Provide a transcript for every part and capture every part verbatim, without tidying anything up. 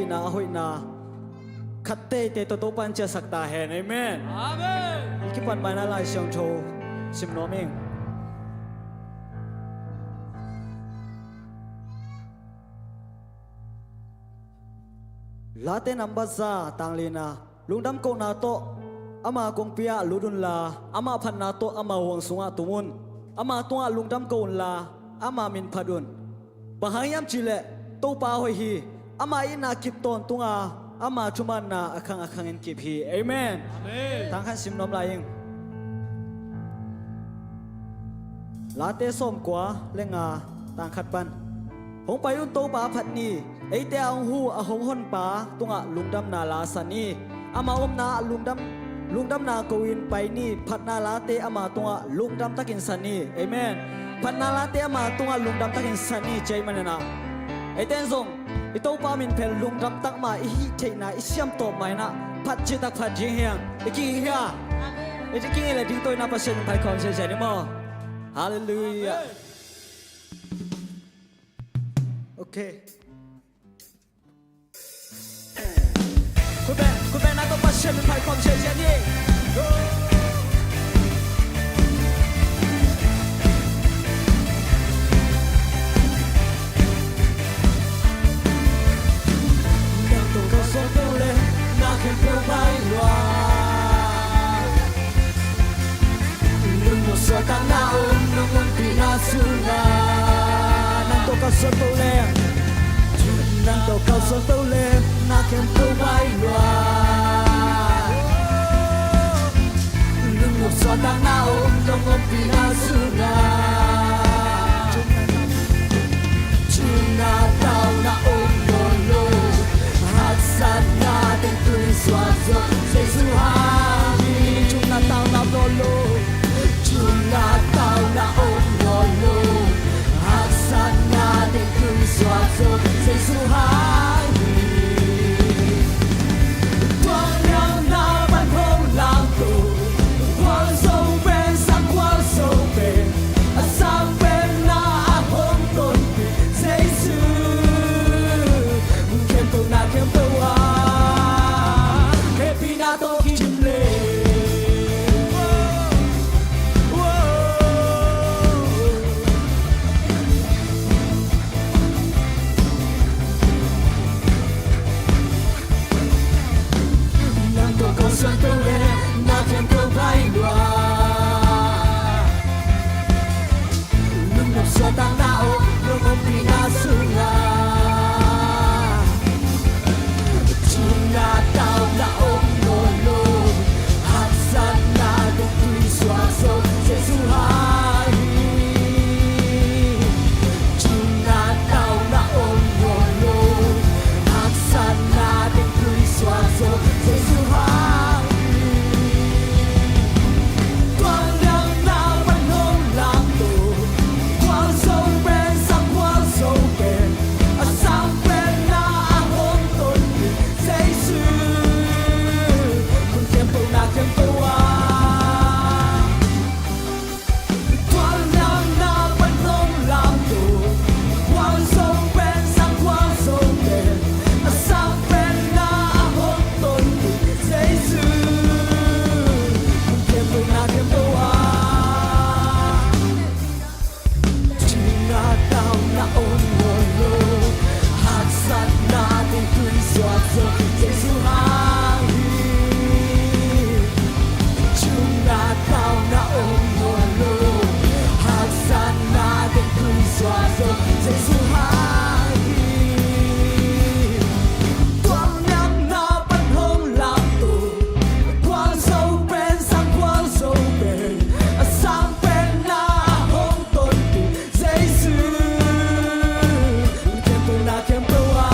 na a hoihna khat teitei tawh Topa in ciahsak ta hen. Amen. Amen. I kipan maina Lai Siangtho sim nuam ing. Late nambat za, tang lina. Lungdam kohna tawh ama kongpi ah lut unla, ama phatna tawh ama huang sungah tum un. Ama tungah lungdam ko unla, ama min phat un. Bang hang hiam cihleh Topa hoih hi. Ama itna kip tawntunga ama thumanna a khang a khangin kip hi. Amen. Amen. Tang khat sim nuam lai ing. Late sawmkua le nga, tang khat pan. Hong pai un, Topa a phat ni. Eite a hong hu a hong honpa tungah lungdamna la sa ni. Ama omna ah lungdam, lungdamna ko-in pai ni. Phatna late ama tungah lungdam takin sa ni. Amen. Phatna late ama tungah lungdam takin sa ni. Ci ahih manin ah, eite in zong i Topa min phel lungdam tak mah i hih theihna i siam tawp mah in ah, phat citak phat ding hi hang. I kihih hia? I kihih leh dingto in ah Pasian min phat khawm ziahziah ni maw. Halleluiah. Okay. Khut beng, khut beng na tawh Pasian min phat khawm ziahziah ni. Nang tawh ka suak to leh na khempeuh bai lua. Lungnuam suahtakna om nong ompihna sungah. Nang tawh ka suak to leh, nang tawh ka suak to leh na khempeuh bai lua. Lungnuam suahtakna om nong ompihna sungah. Cina tauna om nawn lo. Haksatna teng tui suak zo Jesu hang hi. Cina tauna om nawn lo. Cina tauna om nawn lo. Haksatna teng tui suak zo Jesu hang hi. Tua liang na pan hong lam to. Gualzo pen sang gualzo pen a sang pen na a hong tonpih Jesu. Khempeuh na khempeuh ah hehpihna tawh kidim le. Nang tawh ka suak to leh na khempeuh bai lua. Lungnuam suahtakna om nong ompihna sungah. Cina tauna om nawn lo. Haksatna teng tui suak zo Jesu hang hi. Cina tauna om nawn lo. Haksatna teng tui suak zo Jesu hang hi. Tua liang na pan hong lam to. Gualzo pen sang gualzo pen a sang pen na a hong tonpih Jesu. Mun khempeuh na khempeuh ah. Tua liang na pan hong lam to. Gualzo pen sang gualzo pen a sang pen na a hong tonpih Jesu. Mun khempeuh na khempeuh ah. Cina tauna om nawn lo. Haksatna teng tui suak zo Jesu hang hi. Cina tauna om nawn lo. Haksatna teng tui suak zo Jesu hang hi. Tua liang na pan hong lam to. Gualzo pen sang gualzo pen a sang pen na a hong tonpih Jesu. Khempeuh na khempeuh ah.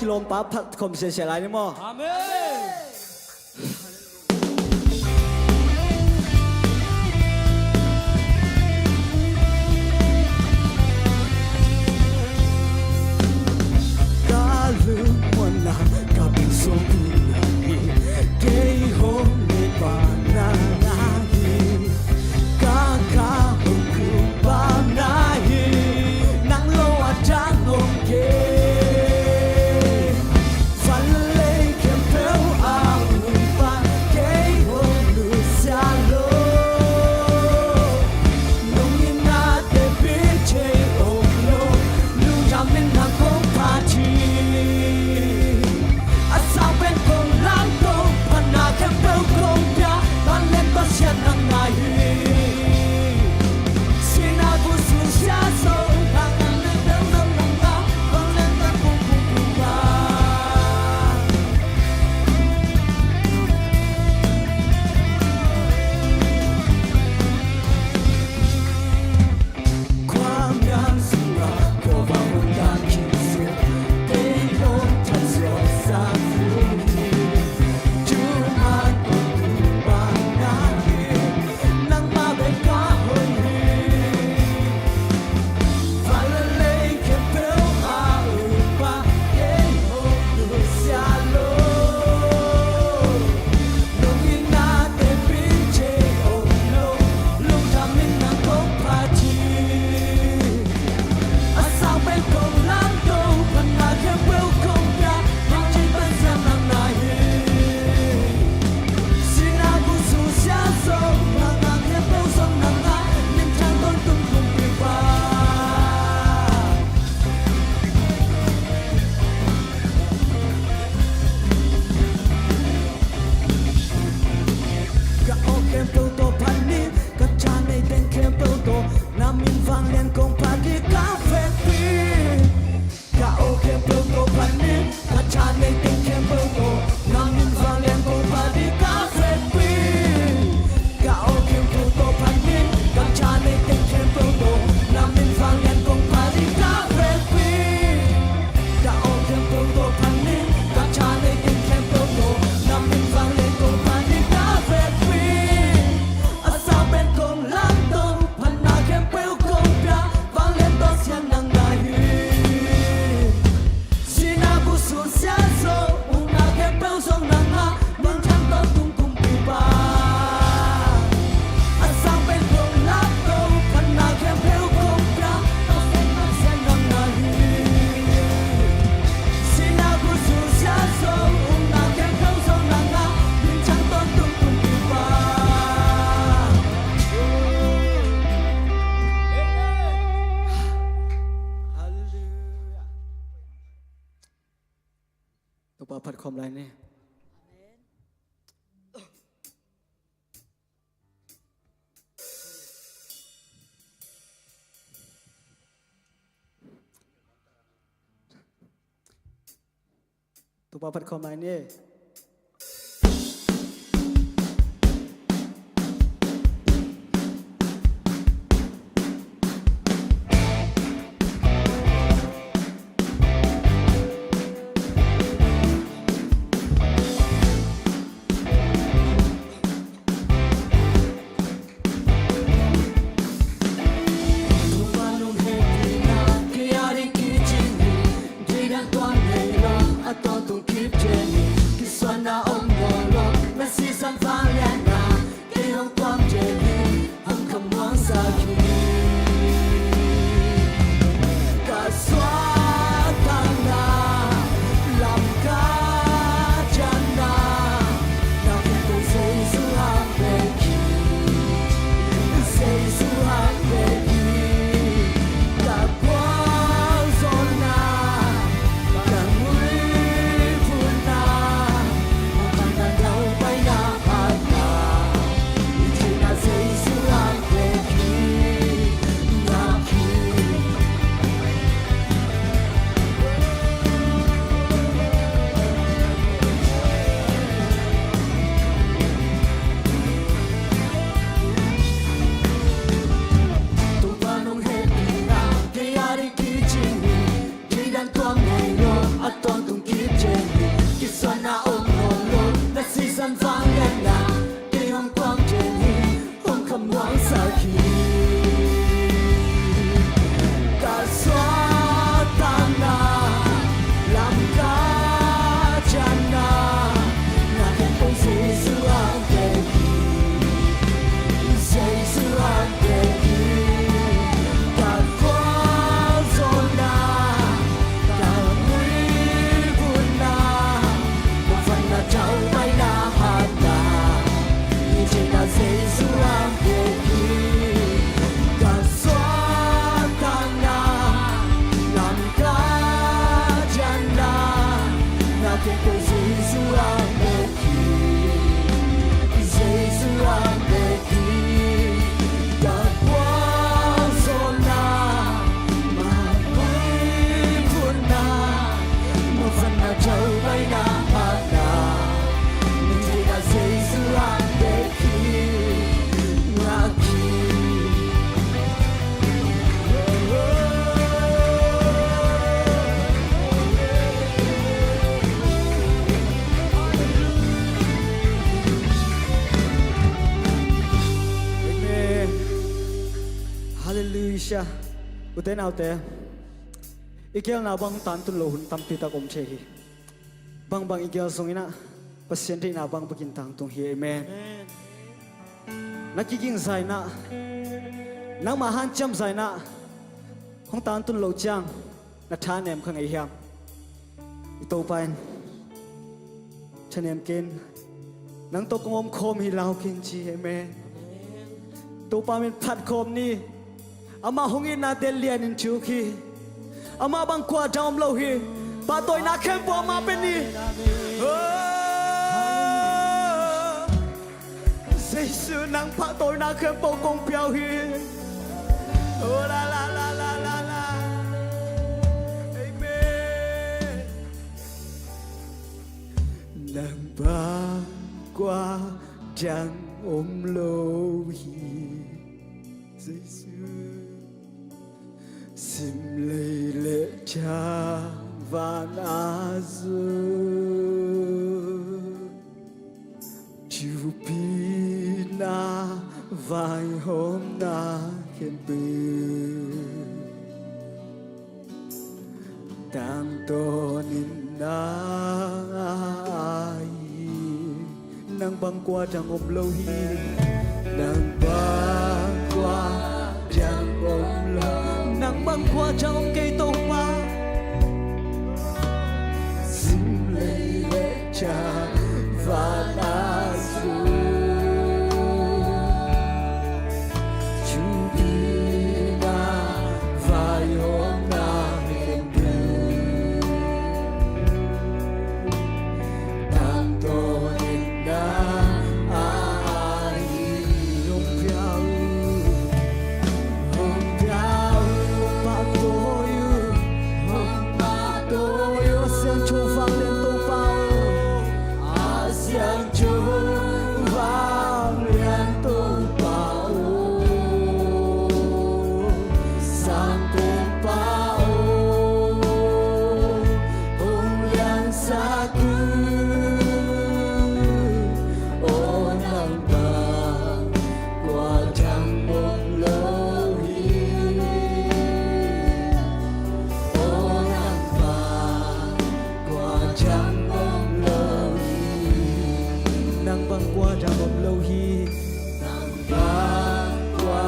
kilawm pa phat khawm siasia lai ni maw? Amen. Ka lungmuanna, ka bengsuapina hi, kei hong neihpahna na hi. Ka, ka hong kumpahna hi, nang lo a dang om kei. Van le lei khempeuh a Umpa, kei hong nusia lo. Nong itna teci thei om lo, lungdam in nang kong phat hi. A sang pen kong lamto, phatna khempeuh kong pia, vanglian Pasian nang na hi. Sihna, gul, susia, sona, nang na dang zong nang na, vanglian Pasian kong phat hi. Ka aw khempeuh tawh phat ni, ka tha nei teng khempeuh tawh na min vanglian kong phat hi, ka vekpi. Ka aw khempeuh tawh phat ni, ka tha nei teng khempeuh tawh na min vanglian kong phat hi, ka vekpi. Ka aw khempeuh tawh phat ni, ka tha nei teng khempeuh tawh na min vanglian kong phat hi, ka vekpi. Ka aw khempeuh tawh phat ni, ka tha nei teng khempeuh tawh na min vanglian kong phat hi, ka vekpi. A sang pen kong lamto, phatna khempeuh kong pia, vanglian Pasian nang na hi. Sihna, gul, susia, sona, ukna khempeuh zong nang a, minthang tawntung kumpipa. A sang pen kong lamto, phatna khempeuh kong pia, vanglian Pasian nang na hi. Sihna, gul, susia, sona, ukna khempeuh zong nang a, minthang tawntung kumpipa. Halleluiah. Topa phat khawm lai ni. Topa phat khawm lai ni. Kan vangliatna kei hong kuang den hi, hong khammuangsak hi. Ka suahtakna, lam ka ciamna, na khempeuh Jesu hong pia hi. Jesu hong pia hi. Ka khualzawhna, ka muivutna, mawhvanna, thaupaina, hatna, i cihna Jesu hong pia hi. Ka suahtakna, lam ka ciamna, na khempeuh Jesu hong pia hi. Jesu hong pia hi. Ka khualzawhna, ka muivutna, mawhvanna, thaupaina, hatna, i cihna Jesu hong pia hi. Ngak hi. Amen. Halleluiah. Ute naute, i geelna bang tangtun lo hun tampi tak om thei hi. Bangbang i geel zongin ah, Pasian deihna bang bangin tangtung hi. Amen. Amen. Na kiging zah in ah, nangmah hanciam zah in ah, hong tangtun loh ciang na thanem kha ngei hiam? I Topa in thanem kei in, nang tawh kong om khawm hi, lau kei in ci hi. Amen. Topa min phat khawm ni. Amah hong itna tel lianin thuk hi. Amah bang kua dang om lo hi. Pahtawina khempeuh amah pia ni. Oh, Jesu, nang pahtawina khempeuh kong pia uh hi. Oh, la, la, la. Amen. Nang bang kua dang om lo hi, Jesu. Sim lei le thang, van a zong, thupina, vaihawmna khempeuh tangtawn in na ahi. Nang bang kua dang om lo hi. Nang bang kua dang om lo. Nang bang kua dang om kei, Topa. Sim lei le thang, van a zong, thupina, vaihawmna khempeuh tangtawn in na ahi. Hong pia uh, hong pia uh, hong pahtawi uh, hong pahtawi uh. A siangtho vanglian Topa uh, a siangtho vanglian Topa uh, Sang Topa uh, hong liansak uh. Oh, nang bang kua dang om lo hi. Oh, nang bang kua dang om lo hi. Nang bang kua dang om lo hi. Nang bang kua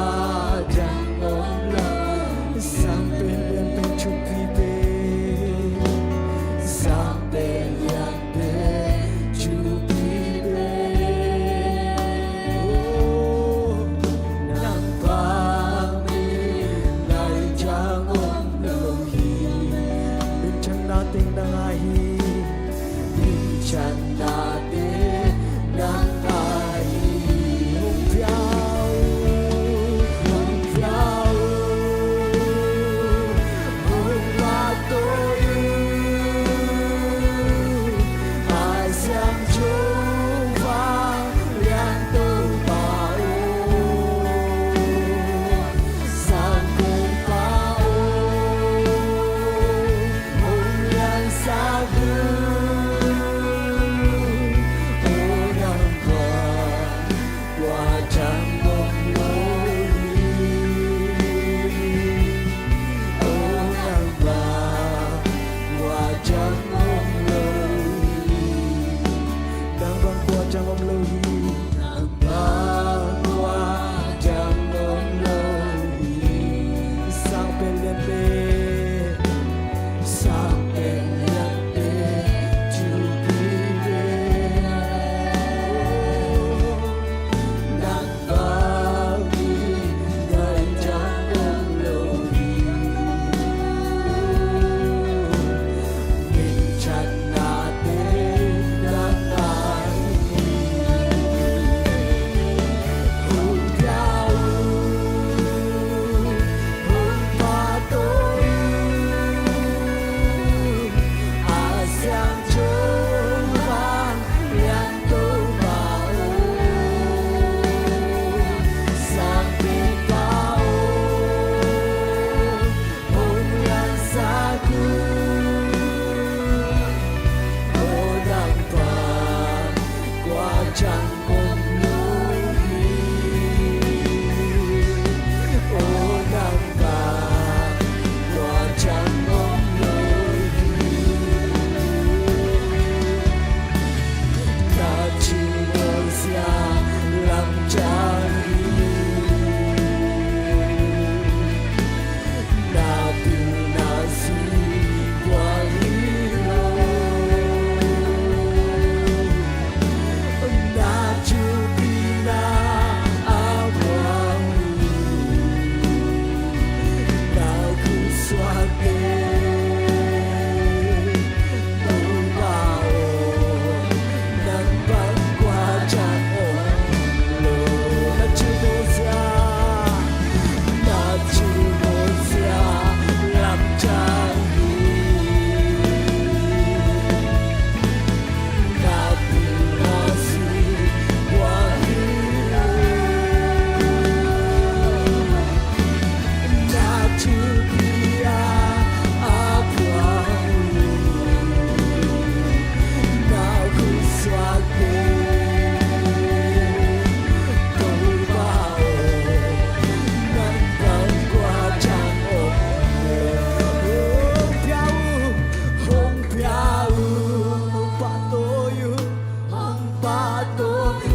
dang om lo. Sang pen lian pen thupi pen, sang pen lian pen thupi pen. Oh, nang bang mi nai dang om lo hi. Minthanna teng nang a hi. Minthanna teng nang a hi. ciang om lo hi. Nangmah kua ciang om lo hi. Sang pen lian pen, sang pen lian pen, thupi pen. Nangmah mi ngai ciang om lo hi.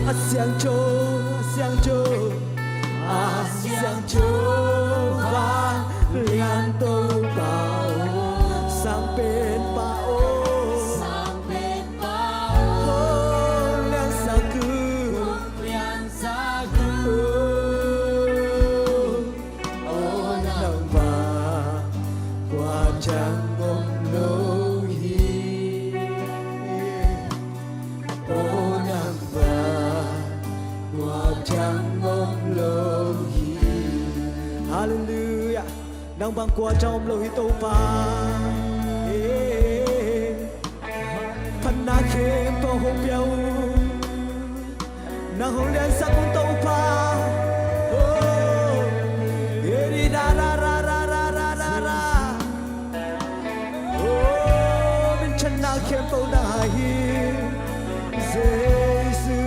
A siangtho, a siangtho, a siangtho, vanglian Topa aw, sang penpa aw, sang penpa aw, hong liansak un, hong liansak un. Aw nangmah kua ciang om lo hi. Aw nangmah kua ciang om lo hi. Halleluiah. Nang bang kua ciang om lo hi Topa. Eh, phatna khempeuh hong pia un. Nang hong liansak un Topa. Oh. Eri da ra ra ra ra ra ra ra. Oh, minthanna khempeuh nang a hi. Jesu.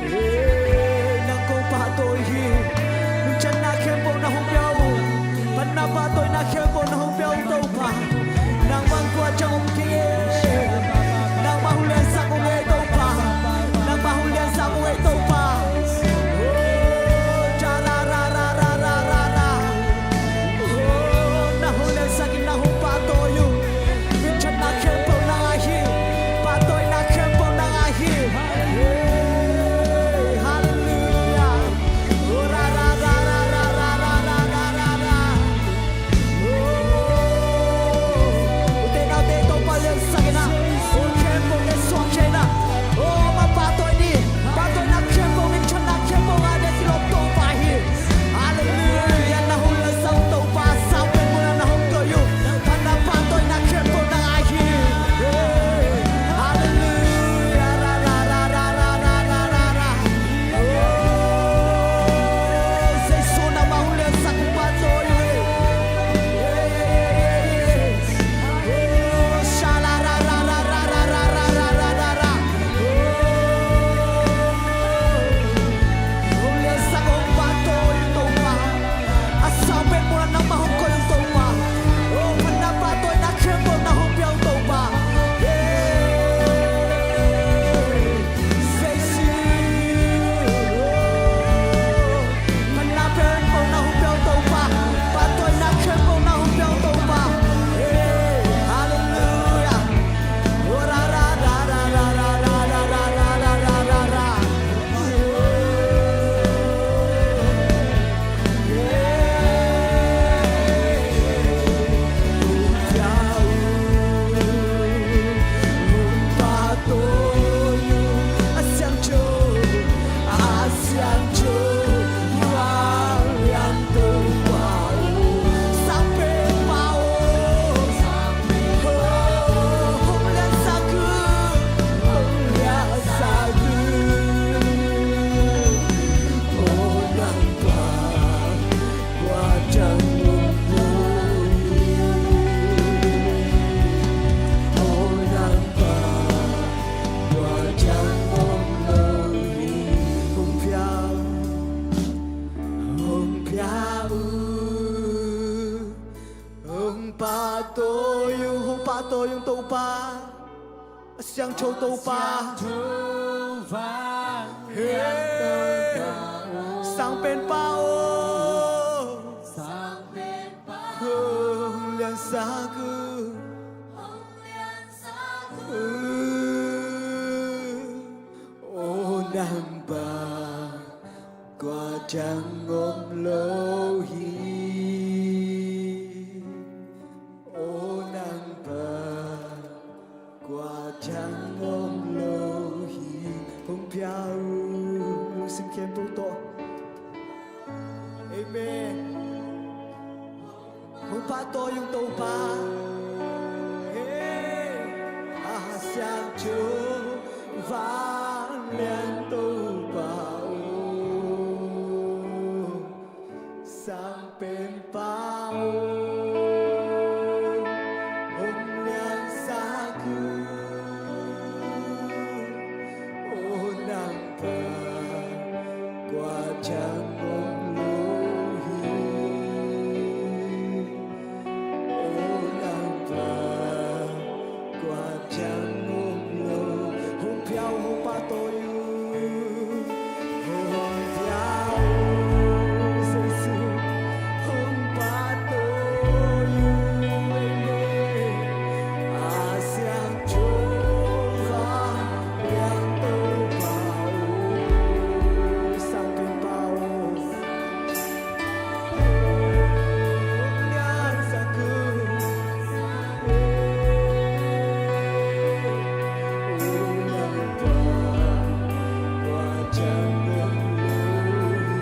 Eh, nang kong pahtawi hi. Minthanna khempeuh na hong pia un. Phatna pahtawina khempeuh na hong pia un Topa. Nangmah kua ciang om kei e. Nangmah hong liansak ung e Topa. Topa, a siangtho Topa. Hey, Sangpenpa aw, hong liansak uh. Aw nang pa, kua ciang om lo hi. Aw nang pa, kua ciang om lo hi. Hong pia uh, lungsim khempeuh tawh. Amen. Hong pahtawi ung Topa. Hey, a siangtho vanglian Topa aw, Sangpenpa aw, hong liansak uh. Aw nang pa, kua ciang om lo hi. Aw nang pa, kua ciang om lo. Hong pia uh, hong pahtawi uh. Hong pia uh, Jesu. Hong pahtawi uh, amen. A siangtho vanglian Topa aw, Sangpenpa aw, hong liansak uh. Aw nang pa, kua ciang om lo hi.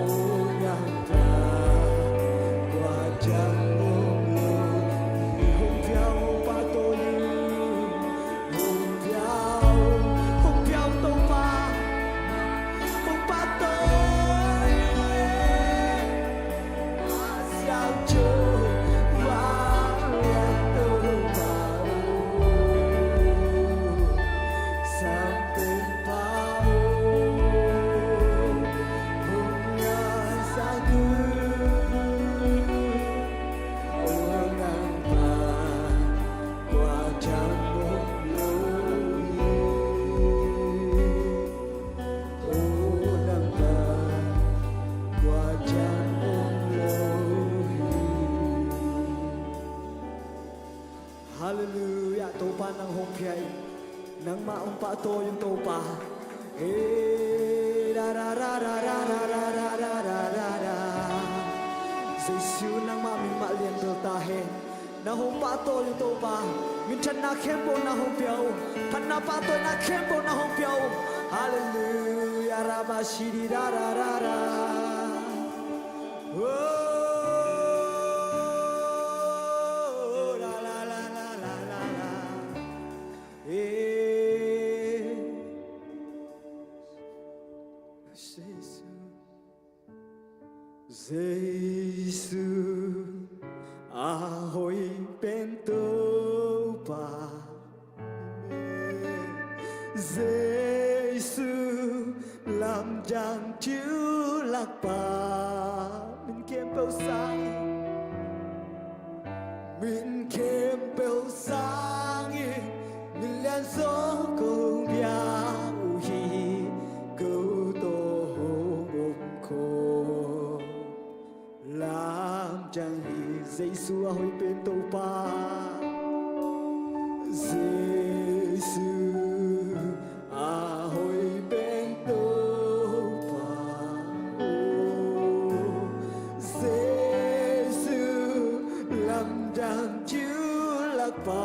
Aw nang pa, kua ciang om lo hi. Hong pia uh, hong pahtawi uh. Hong pia uh, hong pia uh Topa. Hong pahtawi uh. A siangtho vanglian Topa aw, Sangpenpa aw, hong liansak uh. Aw nang pa, kua ciang om lo hi. Aw nang pa, kua ciang om lo hi. Halleluiah. Topa nang hong pia in, nangmah hong pahtawi un Topa. Eh, ra, ra, ra. Jesu nangmah min mah lian bel ta hen. Nang hong pahtawi uh Topa. Minthanna khempeuh nang hong pia uh. Phatna pahtawina khempeuh nang hong pia uh. Halleluiah. Rabba shidi da ra ra ra. Oh, la, la, la. Eh. Jesu. Jesu, a hoih pen Topa. Jesu, lamdang thulakpa. Min khempeuh sangin, min khempeuh sangin, min lianzaw kong bia uh hi. Ko tawh hong om khawm lamdang hi. Jesu, a hoih pen Topa. Jesu, a hoih pen Topa. Oh, Jesu, lamdang thulakpa.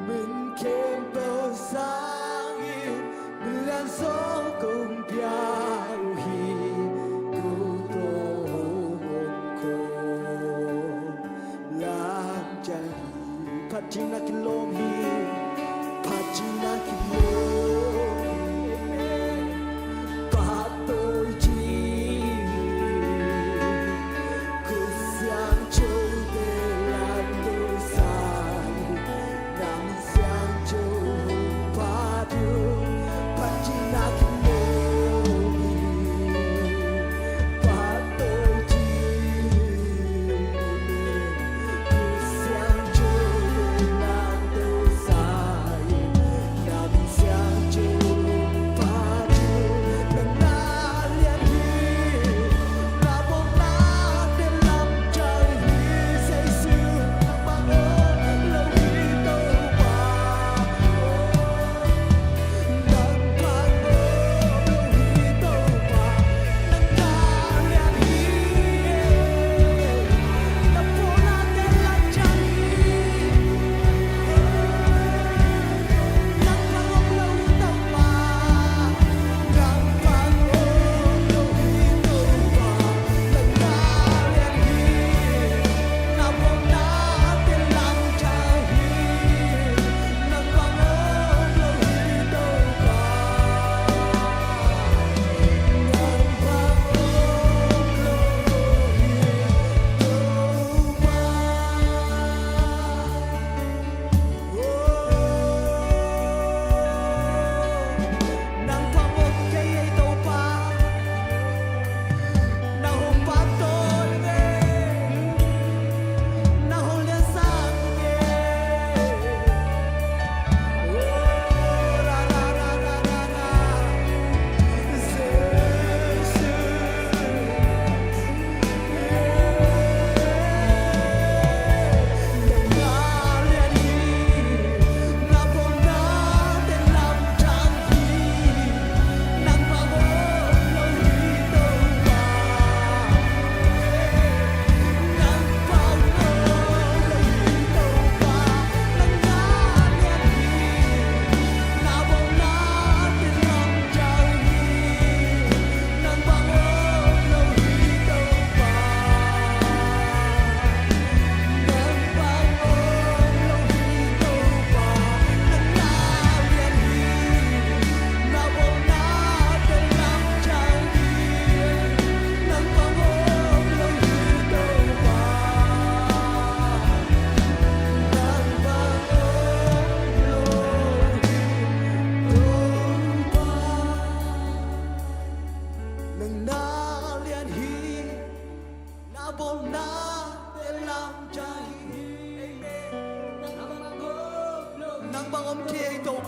Min khempeuh sangin, min lianzaw kong bia uh hi. Ko tawh hong om khawm lamdang hi. Phat ding na kilawm hi. Phat ding na kilawm hi. Amen. Pahtawi ding hi. Ko siangthote lamto sa hi. Nang siangtho hong phat uh. Phat ding na kilawm hi. Pahtawi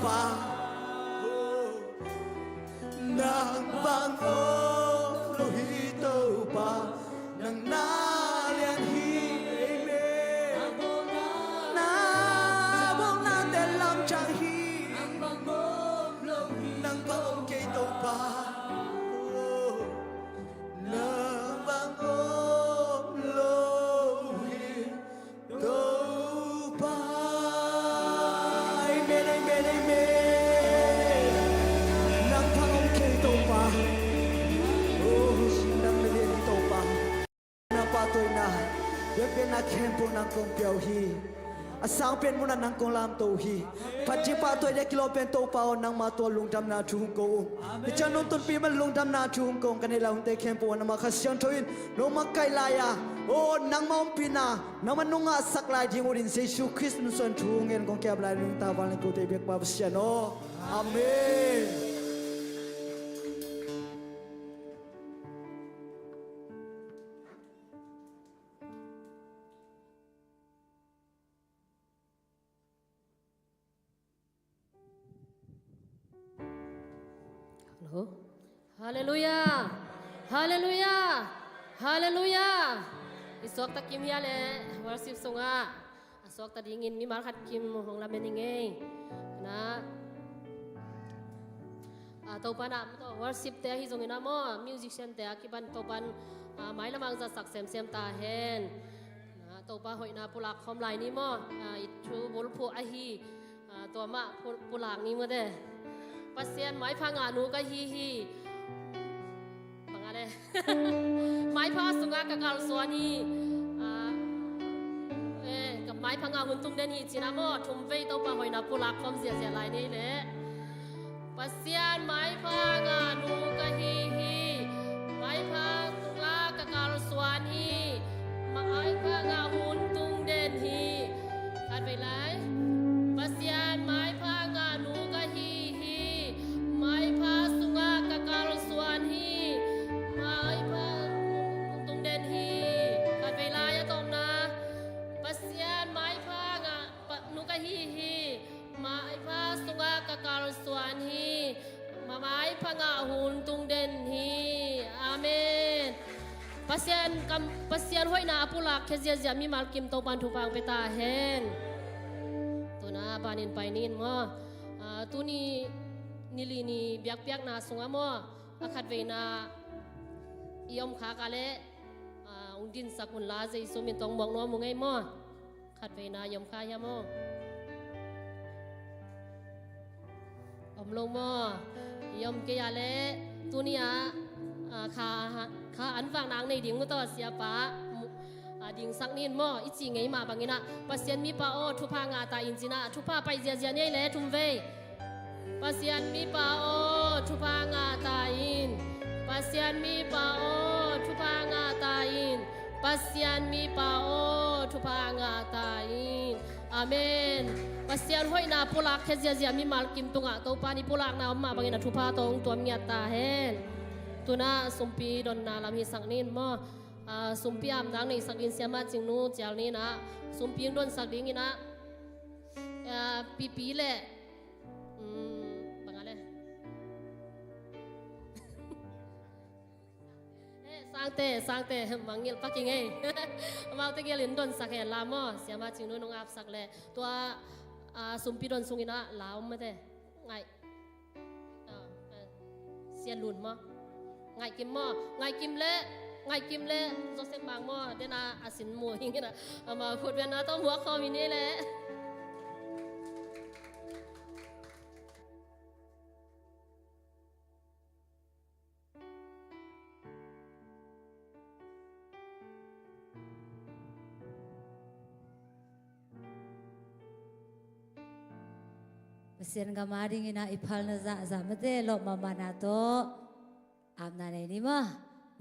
Pa, oh, nang bang om lo hi Topa, nang na lian hi, amen. Na bawlna tel lam ciang hi, nang bang om kei Topa, oh, nang bang om lo hi Topa. Amen, amen, amen. Nang bang om kei Topa. Oh, nang na lian hi Topa. Na pahtawina, biakpiakna khempeuh nang kong pia uh hi. A sang pen munah nang kong lamto uh hi. Phat ding pahtawina kilawm pen Topa aw, nangmah tawh lungdamna thu hong ko ung. Hih ciang nong tunpih man lungdamna thu hong ko ung. Ka neih lai hunte khempeuh ah nangmah Kha Siangtho in nong makaih lai a, aw, nangmah ompihna nangmah nong ngahsak lai ding uh in Jesu Khrist min suang thu hong ngen kong ki-ap lai, nungta vanglian kote biak Pa Pasian aw. Amen. Hello. Halleluiah. Halleluiah. Halleluiah. I suakta kim hia le worship sungah a suakta dingin mimal khat kim hong lamen ing ei. Na, a, Topa na, worship te ahi zongin a maw, musician te a kipan Topan, a, mailam ah zatsak semsem ta hen. Na, Topa hoihna pulak khawm lai ni maw. A, i thu bulphuh ahi, a, tua mah pu-, pulak ni maw te. Pasian maipha ngah nu ka hi hi. Bang a le. Maipha sungah ka kalsuan hi. A, eh, ka maipha ngah hun tung den hi cin a maw. Thum vei Topa hoihna pulak khawm ziahziah lai ni le. Pasian maipha ngah nu ka hi hi. Maipha sungah ka kalsuan hi. Maipha ngah hun tung den hi. Khat vei lai. Pasian maipha ngah nu ka hi hi. Maipha sungah ka kalsuan hi. Maipha hun tung den hi. Khat vei lai a tawpna. Pasian maipha ngah pa-, nu ka hi hi. Maipha sungah ka kalsuan hi. Ma maipha ngah hun tung den hi. Amen. Pasian kam, Pasian hoihna a pulak khia ziahziah mimal kim Topan thupha hong pia ta hen. Tuna banin pai ning maw. A, tuni nili ni biakpiakna sungah maw. A khat veina i om khak a le, a, hong dinsak un la Jesu min tawh muak nuam ung ei maw. Khat veina i om kha hiam aw? Om lo maw? I om kei a le tuni a, a, kha, kha an vak nang nei ding uh tawh siapa, mu-, a, dingsak ning maw? I ci ngei mah bangin a, Pasian mipa aw, thupha ngah ta in cin a, thupha pai ziahziah ni ei le thum vei. Pasian mipa aw, thupha ngah ta in. Pasian mipa aw, thupha ngah ta in. Pasian mipa aw, thupha ngah ta in. Amen. Pasian hoihna pulak khia ziahziah mimal kim tungah Topa nih pulakna om mah bangin a thupha tawh hong tuam ngiat ta hen. Tuna sumpi donna lam hisak ning maw. A, sumpi ap nang neihsak ding siama Cingnu cial ning a, sumpi hong donsak dingin a, a, pipi le, mm, bang a le. Eh, sangte, sangte, mangngilh pak ing ei. Amaute gelin donsak hen la maw, siama Cingnu nong apsak le. Tua, a, sumpi don sungin a la om mate. Ngai. A, a, Sian Lun maw. Ngai Kim maw. Ngai Kim le, Ngai Kim le Joseph Mang maw. Den a, a sin mu ing in a. Ama khut ven a tawh muak khawm in ei le. Pasian gam a dingin a i phalna zahzah mate lawp mahmahna tawh apna nei ni maw.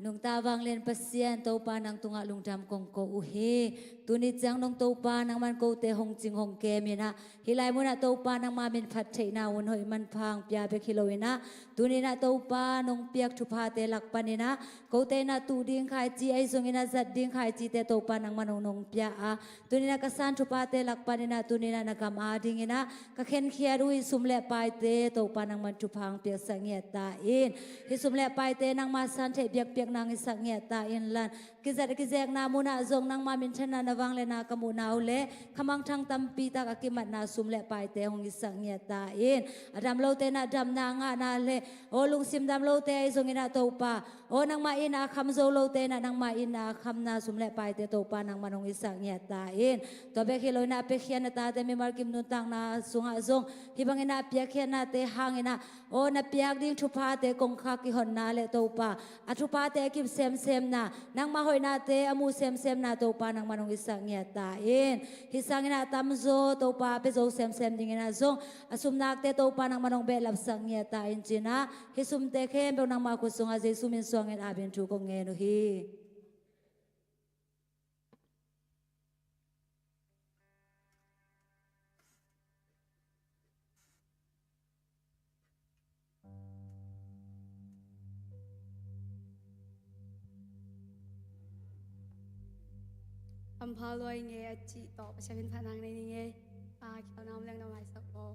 Nungta vanglian Pasian Topa nang tungah lungdam kong ko uh hi. Tuni ciang nong Topa nangman kote hong cing hong kem in a, hih lai munah Topa nangma min phat theihna hun hoih manpha hong pia bek hi lo in a, Tuninah Topa nong piak thuphate lak paninah kote inah tuh ding khaici ahi zonginah zat ding khaicite Topa nangmah nong nong pia a, tuninah ka san thuphate lak paninah tuninah na gam adinginah ka khenkhiat uh hih sum le paite Topa nangmah thupha hong piaksak ngiat ta in. Hih sum le paite nangmah san theih biakpiak nang hisak ngiat ta in lan. Kizat kizekna munah zong nangmah minthanna na vangliatna ka muhna uh le khamangthang tampi tak a kimatna sum le paite hong hisak ngiat ta in. A dam lote inah damna ngahna le aw lungsim dam lote ahi zonginah Topa aw nangmah in a kham zo lote inah nangmah in a khamna sum le paite Topa nangmah nong hisak ngiat ta in. Tua bek hi lo inah a piakkhiatna tate mimal kim nuntakna sungah zong hih banginah a piakkhiatnate hanginah aw na piak ding thuphate kongkhak kihonna le Topa a thuphate a kip semsemna nangmah hoihnate a muh semsemna Topa nangmah nong hisak ngiat ta in. Hih sanginah a tamzaw Topa a pia zo semsem dinginah zong a sumnakte Topa nangmah nong behlapsak ngiat ta in cinah hih sumte khempeuh nangmah khut sungah Jesu min suangin amen thu kong ngen uh hi. Hampha lua ing e a cih tawh Pasian min phatna nei ning e. A, kihona om leng na maisak aw.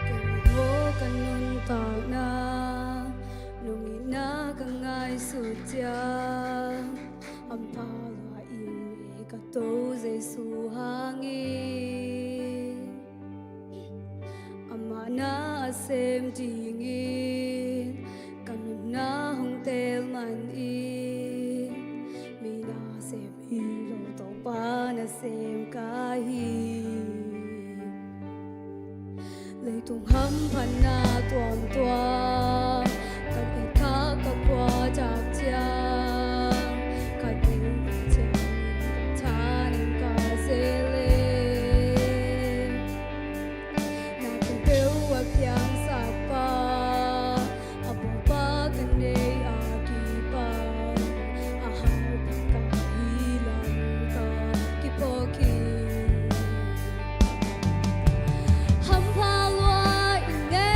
Kei maw ka nuntakna, nong itna ka ngaihsut ciang, hampha lua ing e ka To Jesu hangin. Amah na a sem dingin ka nunna hong teel manin, mi na sem hi lo Topa na sem ka hi. Leitung hamphatna tuamtuam ka et khak ka khuatak ciang, ka ding ciang ka thanem ka zel e. Na khempeuh a piangsak pa, a bawlpa ka neih a kipan, a hautak ka hih lam ka kiphawk hi. Hampha lua ing e,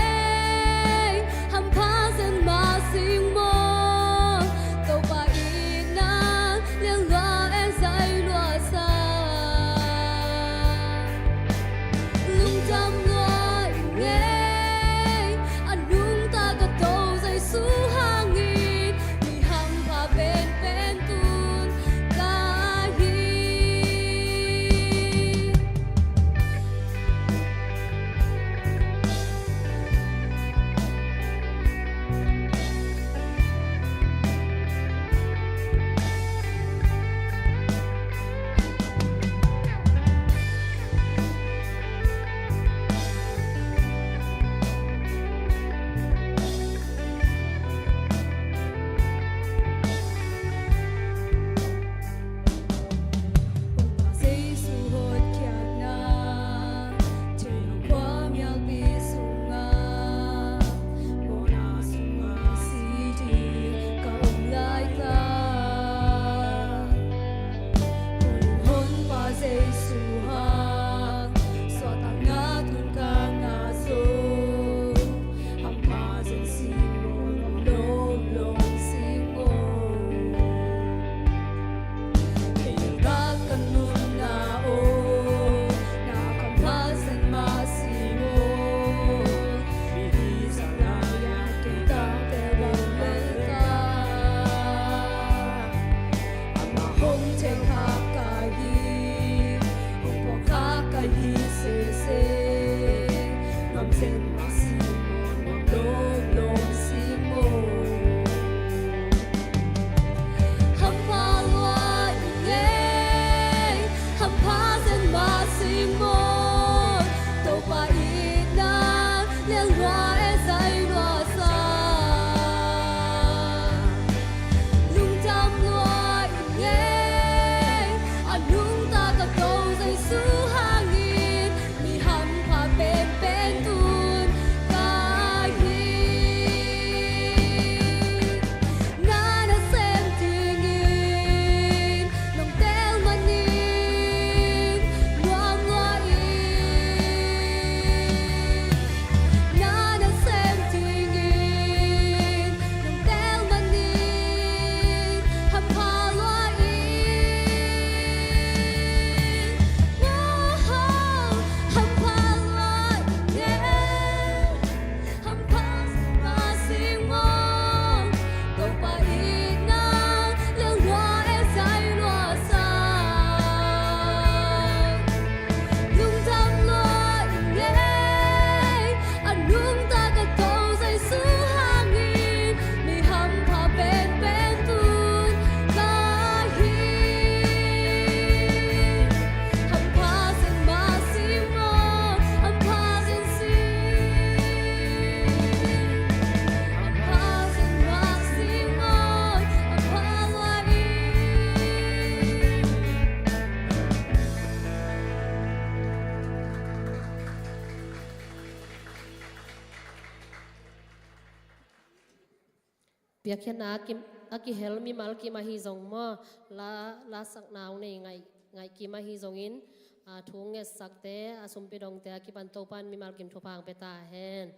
Piakkhiatna a kim, a kihel mimal kim ahi zong maw, la, la sakna hong nei ngaih, ngaih kim ahi zongin, a, thu ngetsakte, a sumpi dongte a kipan Topa'n mimal kim thupha hong pia ta hen.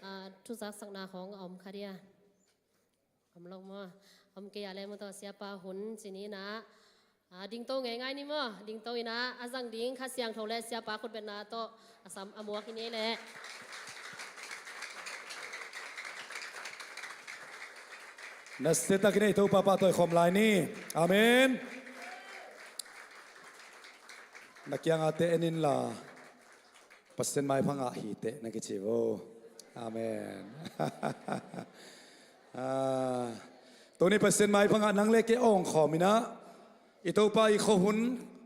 A, thu zaksakna khawng a om kha dia? Om lo maw? Om kei a le maw, tawh siapa hun ci ni na. A, dingto ngeingai ni maw? Dingto in a, a zang ding Kha Siangtho le siapa khutbetna tawh a sam a muak hi ni leh. Nasiatakin ei Topa pahtawi khawm lai ni. Amen. Na kianga te en inla, Pasian maipha ngah hi teh na kici vo. Amen. Ah, tuni Pasian maipha ngah nang le kei awngkhawm in a, i Topa i khuahun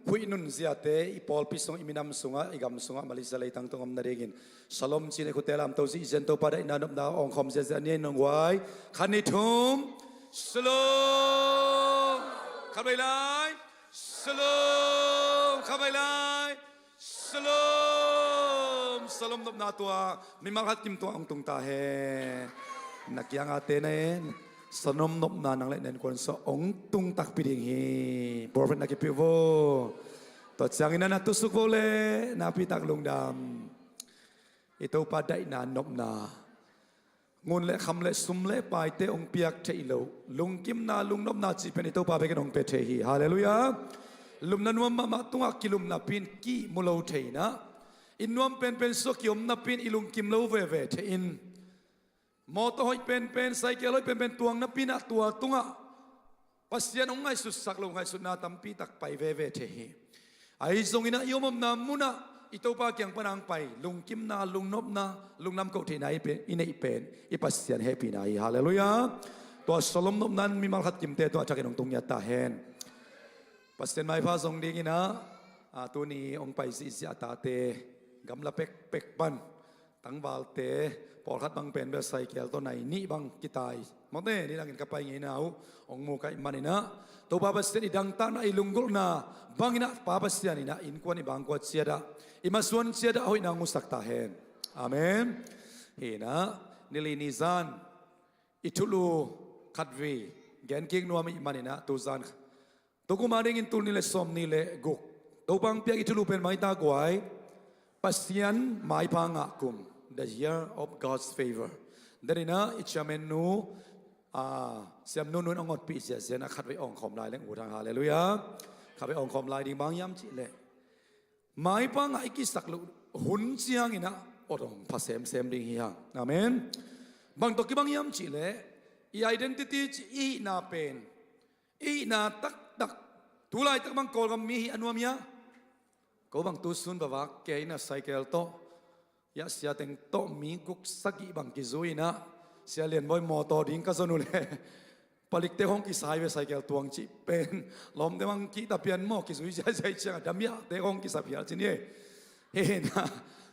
huih nunziate i pawlpi sung, i minam sungah, i gam sungah, Malaysia leitang tung om nadingin Shalom ci-in i khutte lamto zihzian, Topa daihna nopna awngkhawm ziahziah ni ei nong guai. Khat, nih, thum. Shalom. Khatvei lai. Shalom. Khatvei lai. Shalom. Shalom nopna tua mimal khat kim tua hong tung ta hen. Na kianga te na en, shalom nopna nang le na innkuan sungah hong tung takpi ding hi. Prophet na kipih vo. Tua ciangin na na tusuk vo le, na pitak lungdam. I Topa daihna nopna, ngun le kham le sum le paite hong piak theih loh lungkimna, lungnopna cih pen i Topa bekin hong pia thei hi. Halleluiah. Lumna nuam mahmah tungah kilumnapi in kimu lo thei in a, inn nuam penpen sungah kiomnapi in i lungkim lo veve thei in, mawtaw hoih penpen, cycle hoih penpen tuangnapi in a, tua tungah Pasian hong ngaihsutsak loh ngaihsutna tampi tak pai veve thei hi. Ahi zongin a, i om omna munah i Topa kiang pan hong pai lungkimna, lungnopna, lungdam koh theihna i pe, i neih pen i Pasian hehpihna hi. Halleluiah. Tua shalom nopna in mimal khat kimte tua a thakin hong tung ngiat ta hen. Pasian maipha zong dingin a, a, tuni hong pai zihziah a tate, gamla pekpek pan, tangvalte, pawlkhat bang pen bel cycle tawh nai nih bang kitai, mawte, nidangin ka pai ngeina uh hong mu ka hih manin a, Topa Pasian i dangtakna, i lunggulhna bangin a, Pa Pasian in a, innkuan i bangkua ciat ah, i masuan ciat ah hoihna hong musak ta hen. Amen. Hi in a, nili ni zan i thulu khatvei gen kik nuam i hih manin a, tu zan, tu kum a dingin tul nih le sawmnih le guk, Topa hong piak i thulu pen bang hi ta guai? Pasian maipha ngah kum, the year of God's favor. Denin a, i chairman nu, a, Siam Nu Nu in hong awtpih ziahziah in a, khatvei awngkhawm lai leng ut hang. Halleluiah. Khatvei awngkhawm lai ding, bang hiam cih leh, maipha ngah i kihsak loh hun ciangin a, awt hong pha semsem ding hi hang. Amen. Bang tawh kibang hiam cih leh, i identity cih, i hihna pen, i hihna taktak, tu laitak bang Kawlgam mi hih a nuam hia? Ko bang tu sun vavak kei in a, cycle tawh, ya, sia teng tawh mi guk sagih bang kizui in a, Sia Lian Bawi mawtaw ding ka zon uh leh, palikte khawng kisai ve, cycle tuang cih pen, lawmte bang kihta pian maw, kizui ziahziah ciang a, damiahte khawng kisa phial ci ni ei. Hi in a,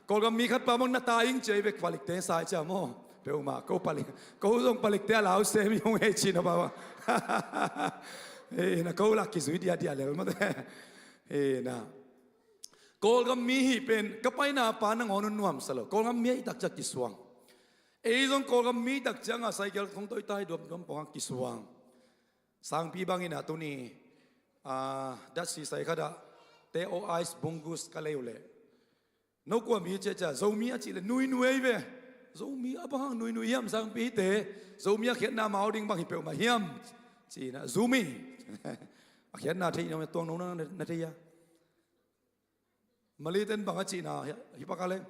Kawlgam mi khat pa bang na ta ing ci ei ve, palikte sai cia maw. Peuhmah, ko palik, ko zong palikte a lau sem hi hong hei ci na pa bang. Hi in a, ko lak kizui diahdiah lel mawte. Hi in a, Kawlgam mi hih pen ka paina pa nangawn un nuamsa lo. Kawlgam mi ahih tak ciang kisuang. Ei zong Kawlgam mi tak ciang a, cycle khong tawh i tai duamduam pawng a kisuang. Sangpi bangin a, tuni, a, datsi sai khat ah, te o ice bungus ka lei uh leh, no kua mi cia cia, Zomi a cih leh nuinui ei ve. Zomi a bang hang nuinui hiam, sangpi hite? Zomi a khiatna mau ding bang hi peuhmah hiam? Ci in a, Zumi. A khiatna thei na, tuang no na, na thei a. Malay ten bang a cihna hi, hi pak a leng.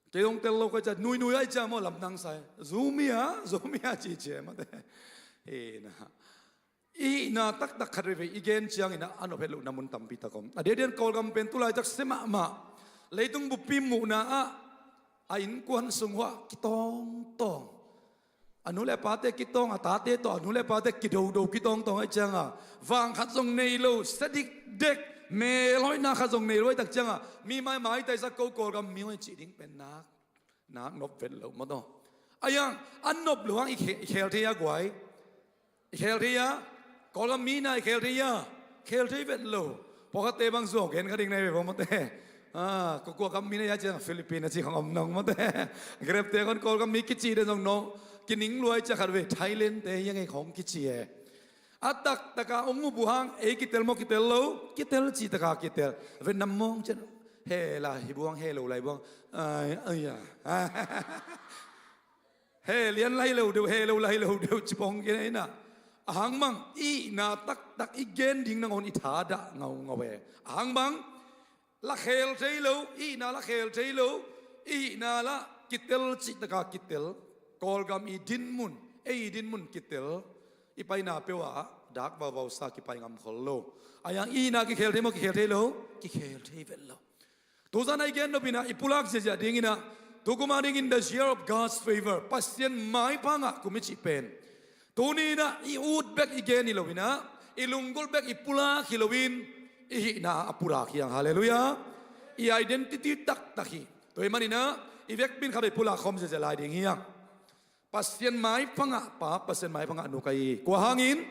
Kei zong tel lo ka cia, nuinui ai cia maw, lamdang sai. Zumi a, Zumi a ci cia mawte. Hi in a, i hihna taktak khat veivei i gen ciangin a, a nop het lohna mun tampi tak om. A diakdiakin Kawlgam pen tu laitak sia mahmah, leitung buppi muhna ah, a innkuan sung uah kitawngtawng. A nu le a pate kitawng, a tate tawh a nu le a pate kidodo kitawngtawng ahih ciangin, vang khat zong nei lo, sia dikdek, melhoihna khat zong nei lo ahih tak ciangin, mi maimai taisak ko Kawlgam mi hong hi cih ding pen nak, nak nop vet lo maw taw. Ahi hang, a nop lo hang i khe-, i khel thei a guai. I khel thei a, Kawlgam mi na i khel thei a, khel thei vet lo. Pawlkhatte bang zuau gen kha ding na hi ve maw mawte. Ah, kua, kua gam mi na hia ci-in a, Philippine a ci khong om nong mawte. Grabte khong Kawlgam mi kici den zong no. Kiningluai ciah khat ve, Thailand te hiang ei khong kici e. A taktaka ong up uh hang ei kitel maw kitel lo, kitel cih taka kitel. Vietnam mawng cian he la hi buang, he lo lai buang. Ai, ai ya. He lian lai lo deuh, he lo lai lo deuh cipong kina ina. Ahang mang ihna taktak i gen ding nangawn i thadah ngaungau e. Ahang mang la khel thei lo, ihna la khel thei lo, ihna la kitel cih taka kitel. Kawlgam i dinmun, ei i dinmun kitel. I paina peuh ah dak vauvau sa kipai ngam khol lo. A yang ihna kikhel thei maw, kikhel thei lo, kikhel thei vet lo. Tuzan a i gen nopina i pulak ziazia dinginah, tukuma dingin the year of God's favor, Pasian maipha ngah kum i cih pen. Tuninah i ut bek i gen hi loinah, i lunggulh bek i pulak hi loin, i hihna a pulak hiang. Halleluiah. I identity taktak hi. Tua i maninah i vekpin khat i pulak khawm ziazia lai ding hiang. Pasian maipha ngah pa, Pasian maipha ngah nu ka hi. Kua hangin?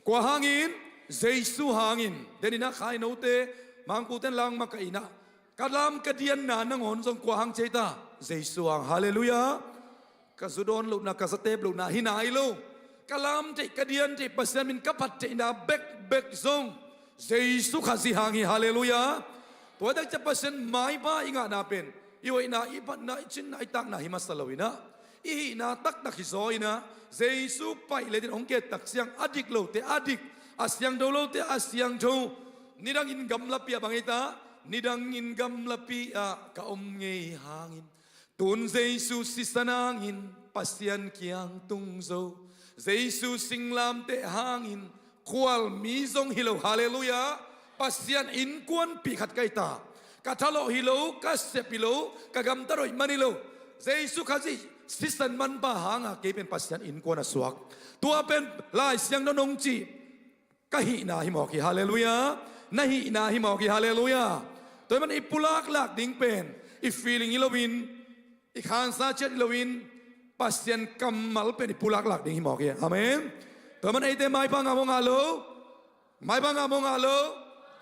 Kua hangin? Jesu hangin. Deninah khainote, mangputen langmakahinah, ka lam ka dianna nangawn zong kua hang ci ei ta? Jesu hang. Halleluiah. Ka zu dawn lohna, ka zatep lohna hi nai lo. Ka lam theih, ka dian theih, Pasian min ka phat theihna bekbek zong Jesu Khazih hang hi. Halleluiah. Tua takciah Pasian maipha i ngahna pen i hoihna, i phatna, i cinna, i takna hi masa loinah, i hihna taktak hi zaw inah, Jesu paih letin hong ket takciang a dik lote a dik, a siangtho lote a siangtho. Nidangin gamlapi ah bang ei ta? Nidangin gamlapi ah ka om ngei hangin, tun Jesu sisan hangin Pasian kiang tung zo. Jesu singlamteh hangin khualmi zong hi lo. Halleluiah. Pasian innkuanpih khat ka hi ta. Ka thalawh hi lo, ka sep hi lo, ka gamtat hoih man hi lo. Jesu Khazih sisan manpha hanga kei pen Pasian innkuan a suak. Tua pen Lai Siangtho nong cih ka hihna hi mawk hi. Halleluiah. Na hihna hi mawk hi. Halleluiah. Tua hi man i pulaklak ding pen i feeling hi loin, i khansa ciat hi loin, Pasian kammal pen i pulaklak ding hi mawk hi. Amen. Tua hi man eite maipha ngah maw ngah lo? Maipha ngah maw ngah lo?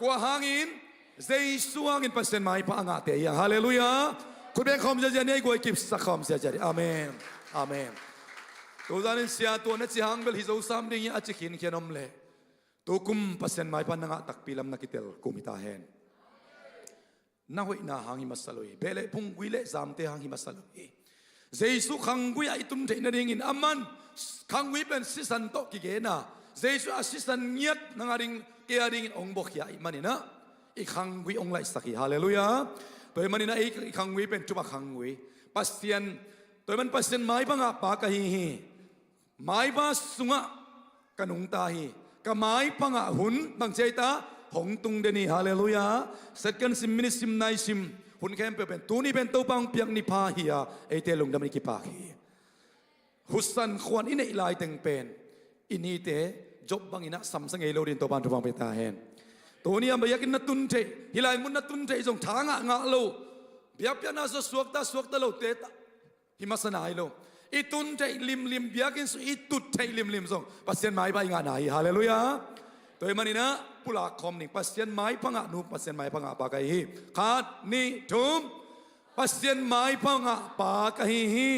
Kua hangin? Jesu hangin Pasian maipha a ngahte hiang. Halleluiah. Khut beng khawm ziazia ni, a i guai kipsak khawm ziazia ni. Amen. Amen. Tuzanin sia tua na ci hang bel hi zo sam ding hi a ci khinkhian om leh, tukum Pasian maipha na ngah takpi lam na kitel kum hi ta hen. Na hoihna hang hi masa lo hi. Beh le phung, gui le zamte hang hi masa lo hi. Jesu khanggui ah i tun theih nadingin a man, khanggui pen sisan tawh kigena, Jesu a sisan ngiat nang a ding, kei a dingin hong buakhia i maninah i khanggui hong laihsak hi. Halleluiah. Tua hi maninah ei i khanggui pen tupa khanggui, Pasian, tua hi man Pasian maipha ngah pa ka hi hi. Maipha sungah ka nungta hi. Ka maipha ngah hun bang ci ei ta? Hong tung den hi. Halleluiah. Second sim, minute sim, nai sim, hun khempeuh pen tuni pen Topa hong piak ni pha hi a, eite lungdam i kipak hi. Husan khuan i neih laiteng pen i nite Job banginah samsa ngei lo din Topa in thupha hong pia ta hen. Tuni a biakinn na tun theih, hih lai mun na tun theih zong tha ngah ngah lo, biakpiakna suakta suakta lote hi masa nai lo. I tun theih limlim, biakinn sung i tut theih limlim zong Pasian maipha i ngahna hi. Halleluiah. Tua hi maninah pulak khawm ning. Pasian maipha ngah nu, Pasian maipha ngah pa ka hi hi. Khat, nih, thum. Pasian maipha ngah pa ka hi hi.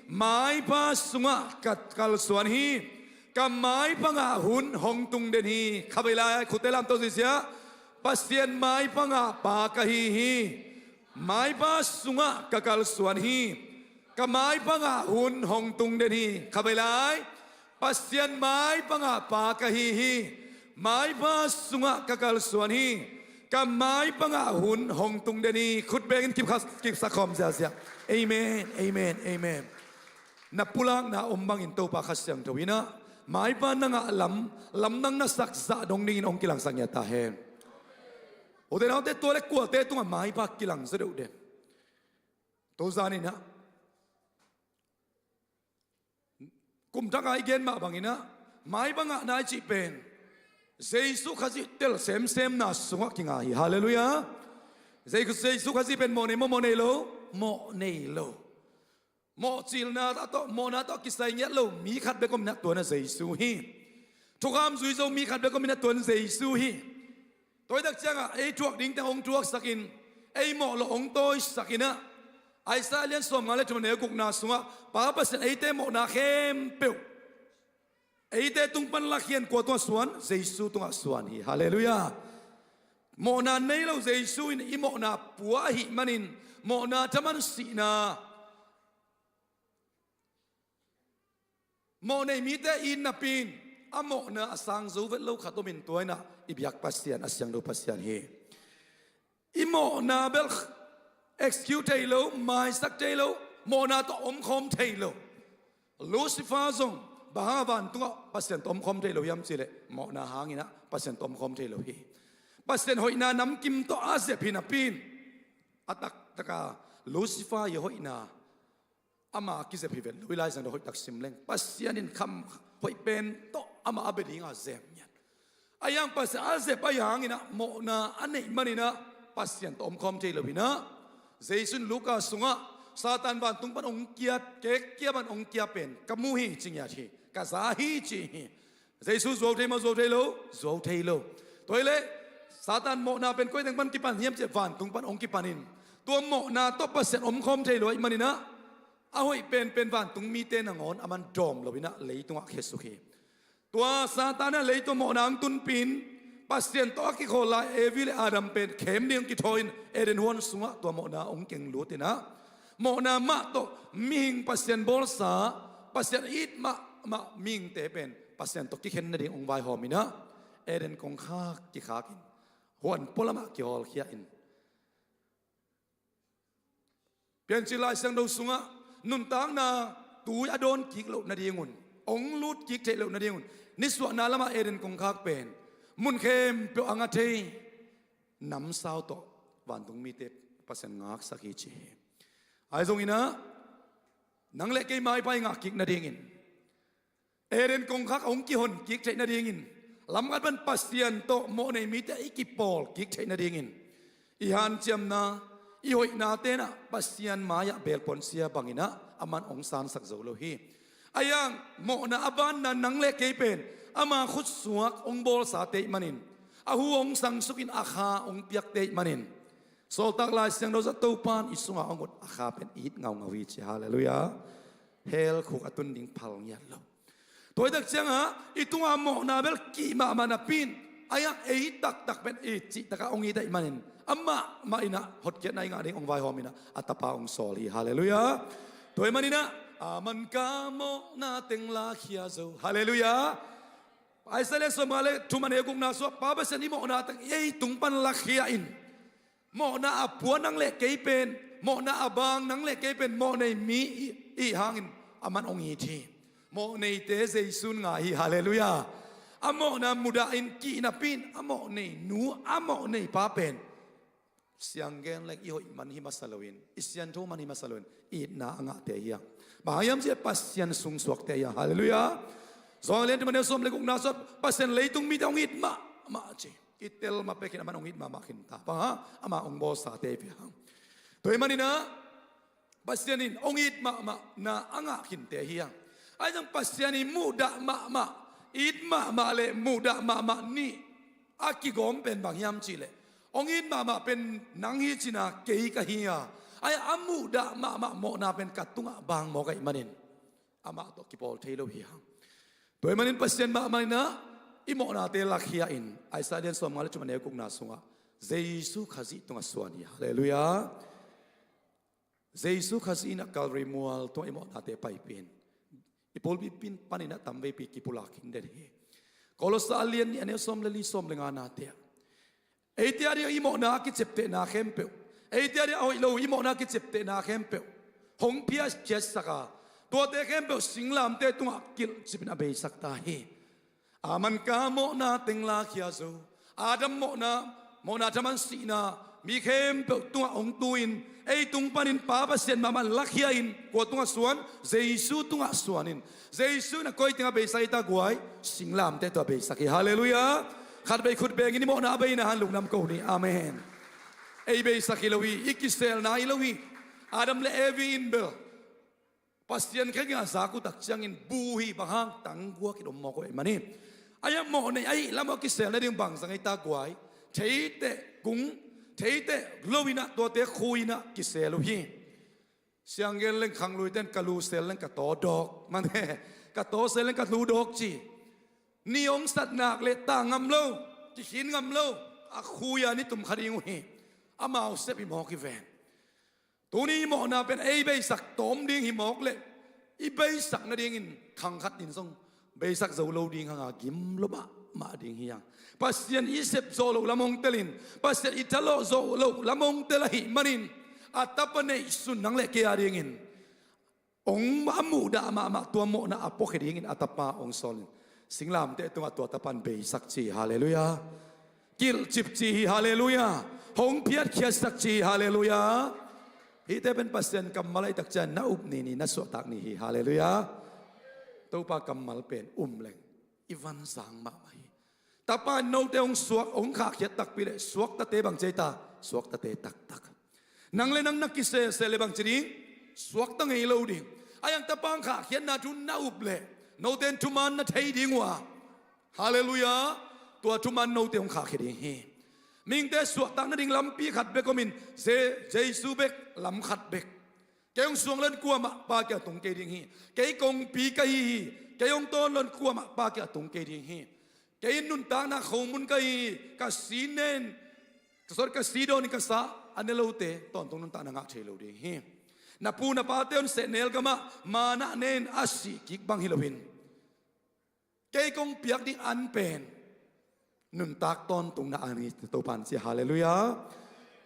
Maipha sungah ka kalsuan hi. Ka maipha ngah hun hong tung den hi. Khabeilai khutte lamto zisia. Pasian maipha ngah pa ka hi hi. Maipha sungah ka kalsuan hi. Ka maipha ngah hun hong tung den hi. Khabeilai. Pasian maipha ngah pa ka hi hi. Maipha sungah ka kalsuan hi. Ka maipha ngah hun hong tung den hi. Khut bengin kipkha, kipsak khawm ziazia. Amen. Amen. Amen. Na pulakna om bangin Topa Kha Siangtho inah maipha na ngah lam, lamdang na sak zah dong dingin hong kilangsak ngiat ta hen. Ute naute, tua le kuate tungah maipha kilang zaw deuh den. Tuzaninah kum thak a i gen mah banginah maipha ngahna i cih pen Jesu Khazih tel semsemna sungah kinga hi. Halleluiah. Jesu, Jesu Khazih pen mawh nei maw, mawh nei lo? Mawh nei lo. Mawhcilna tawh, mawhna tawh kisai ngiat lo mi khat bek om inah, tua na Jesu hi. Thukham zui zo mi khat bek om inah, tua na Jesu hi. Tua hi tak ciangah ei thuak dingte hong thuaksakin, ei mawh lawh hong tawisakinah, Isaiah lian sawmnga le thum a neu gukna sungah Pa Pasian eite mawhna khempeuh eite tung pan lakhia in, kua tungah suan? Jesu tungah suan hi. Halleluiah. Mawhna nei lo Jesu in i mawhna pua ahih manin, mawhna thaman sihna mawh nei mite it napi in, a mawhna a sang zo vet lo khat om in, tua in ah i biak Pasian a siangtho Pasian hi. I mawhna bel execute thei lo, maisak thei lo, mawhna tawh omkhawm thei lo. Lucifer zong bang hang a vantungah Pasian tawh omkhawm thei lo hiam cih leh, mawhna hangin ah Pasian tawh omkhawm thei lo hi. Pasian hoihna namkim tawh a zep hi napi in, a taktak a Lucifer i hoihna ama kizep hi vet lo. I Lai Siangtho hoihtak sim leng, Pasian in kham hoih pen tawh amah a bia ding a zem ngiat. Ahi hang Pasian a zep ahi hangin ah mawhna a neih manin ah Pasian tawh omkhawm thei lo hi in ah, Jesu in Luka sungah Satan vantung pan hong kia, kek kia pan hong kia pen ka mu hi ci ngiat hi, ka za hi ci hi. Jesu zuau thei maw? Zuau thei lo, zuau thei lo. Tua hi leh Satan mawhna pen koi teng pan kipan hiam cih leh vantung pan hong kipan in, tua mawhna tawh Pasian omkhawm thei lo ahih manin ah, a hoih penpen vantung mite nangawn aman dawm lo in ah leitungah khesuk hi. Tua Satan in ah leitung mawhna hong tunpih in, Pasian tawh a kikhawl lai Evi le Adam pen khem ding hong kithawi in, Eden huan sungah tua mawhna hong keng lut in ah, mawhna mah tawh mihing Pasian bawlsa, Pasian it mahmah mihingte pen Pasian tawh kikhen nading hong vaihawm in ah, Eden kongkhak kikhak in, huan pualamah kihawlkhia in, Piancil Lai Siangtho sungah nuntakna tui a dawn kik loh nadingun, hong lut kik theih loh nadingun, nisuahna lamah Eden kongkhak pen mun khempeuh a nga thei namsau tawh vantung mite Pasian ngaksak hi ci hi. Ahi zongin ah, nang le kei maipai ngak kik nadingin, Eden kongkhak hong kihon kik theih nadingin, lamkhat pan Pasian tawh mawh nei mite i kipawl kik theih nadingin, i hanciamna, i hoihnate in ah Pasian mai-ah belpuan sia bangin ah aman hong sansak zo lo hi. Ahi hang mawhna a banna nang le kei pen ama khutsuak hong bawlsate ahih manin, a hu hong sangsuk in a kha hong piakte ahih manin, Sawltak Lai Siangtho sungah Topa in i sungah hong ut a kha pen it ngaungau hi ci. Halleluiah. Hell khuk a tun ding phal ngiat lo. Tua hi tak ciangah i tungah mawhna bel kih mahmah napi in, ahi hang ei taktak pen it cih takah hong it ahih manin, amah mah in ah hotkhiatna i ngah ding hong vaihawm in ah a Tapa hong sawl hi. Halleluiah. Tua ahih manin ah, a man ka mawhna teng lakhia zo. Halleluiah. Isaiah sawmnga le thum a neu gukna sungah Pa Pasian i mawhna teng ei tung pan lakhia in, mawhna a pua nang le kei pen, mawhna a bang nang le kei pen mawh nei mi i, i hangin aman hong it hi. Mawh neite Jesu in ngai hi. Halleluiah. A mawhna mudah in kih napi in, a mawh nei nu, a mawh nei pa pen siang gen leng i hoih man hi masa loin, i siangtho man hi masa loin, itna a ngahte hi hang. Bang hang hiam cih leh Pasian sungsuakte hi hang. Halleluiah. Johan lian thum a neu sawm le gukna sungah Pasian leitung mite hong it mahmah ci. I tel ma pek in aman hong it mahmah khin ta. Bang hang? Ama hong bawlsate hi hang. Tua ahih manin ah, Pasian in hong it mahmah na a ngah khinte hi hang. Ahi zong Pasian in muhdah mahmah, it mahmah le muhdah mahmah nih a kigawm pen bang hiam cih leh, hong it mahmah pen nang hi cihna kei ka hi a, ahi a muhdah mahmah mawhna pen ka tungah bang mawk ahih manin, amah tawh kipawl thei lo hi hang. Tua ahih manin Pasian mahmah in ah i mawhnate lakhia in, Isaiah lian sawmnga le thum a neu gukna sungah Jesu Khazih tungah suan hi. Halleluiah. Jesu Khazih in ah Calvary mual tungah i mawhnate paipih in, i pulpit panin ah tamveipi kipulak hi den hi. Kolose a lian nih a neu sawm le li, sawm le nganate ah, eite a ding i mawhna a kiceptehna khempeuh, eite a ding a hoih lo i mawhna a kiceptehna khempeuh hong phiatkhiatsak a, tuate khempeuh singlamteh tungah kilhcip in a beisak ta hi. A man ka mawhna teng lakhia zo. Adam mawhna, mawhna thaman sihna, mi khempeuh tungah hong tu in, ei tung panin Pa Pasian mahmah lakhia in, kua tungah suan? Jesu tungah suan in. Jesu in a koi tengah beisak hi ta guai? Singlamteh tungah beisak hi. Halleluiah. Khatvei khut bengin i mawhna a beina hang lungdam ko ni. Amen. Ei beisak hi lo hi, i kiselna hi lo hi. Adam le Evi in bel Pasian khe gingah zak uh tak ciangin bu hi, bang hang? Tangguak in om mawk uh ahih manin. Ahi a mawh nei ahih lam uh a kisel nading bang zang ei ta guai? Theiteh kung, theiteh lo in ah, tuate khu in ah kisel uh hi. Siang gen leng khangluite in ka lu sel leng ka taw dawk. Man he, ka taw sel leng ka lu dawk ci. Ni hong sat nak leh ta ngam lo, kikhin ngam lo. A khui-a ni tum kha ding uh hi. Amau sep hi mawk hi ven. Tuni i mawhna pen ei beisak tawm ding hi mawk leh, i beisak nadingin khang khat in zong beisak zo lo ding hanga gim lua mahmah ding hi hang. Pasian i sep zawh loh lam hong telin, Pasian i thalawh zawh loh lam hong tel ahih manin, a tapa neihsun nang leh kei adingin hong a muhdah mahmah tua mawhna a puakhia dingin a tapa hong sawlin, singlamteh tungah tua tapa in beisak ci hi. Halleluiah. Kilhcip ci hi. Halleluiah. Hong phiatkhiatsak ci hi. Halleluiah. Hihte pen Pasian kammal ahih tak ciang na up ni, ni na suahtak ni hi. Halleluiah. Topa kammal pen um leng i vanzang mahmah hi. Tapa in note hong suak, hong khahkhiat takpi leh suaktate bang ci ei ta? Suaktate taktak. Nang le nang na kisese leh bang ci ding? Suakta ngei lo ding. Ahi hang tapa hong khahkhiatna thu na up leh, note in thuman na thei ding uh a, halleluiah, tua thuman note hong khahkhia ding hi. Mihingte suahtak nading lampi khat bek omin, Je-, Jesu bek lam khat bek. Kei hong suang lon kuamah Pa kiang tung kei ding hi. Kei kongpi ka hi hi. Kei hong tawn lon kuamah Pa kiang tung kei ding hi. Kei in nuntakna khomun ka hi hi. Ka si nen, ka sawt ka si dawnin ka sa a ne lote tawntung nuntakna ngah thei lo ding hi. Na pu na pate hong sehnel gamah manna nen a sih kik bang hi loin, kei kong piak ding an pen nuntak tawntungna an hi, Topa in ci. Halleluiah.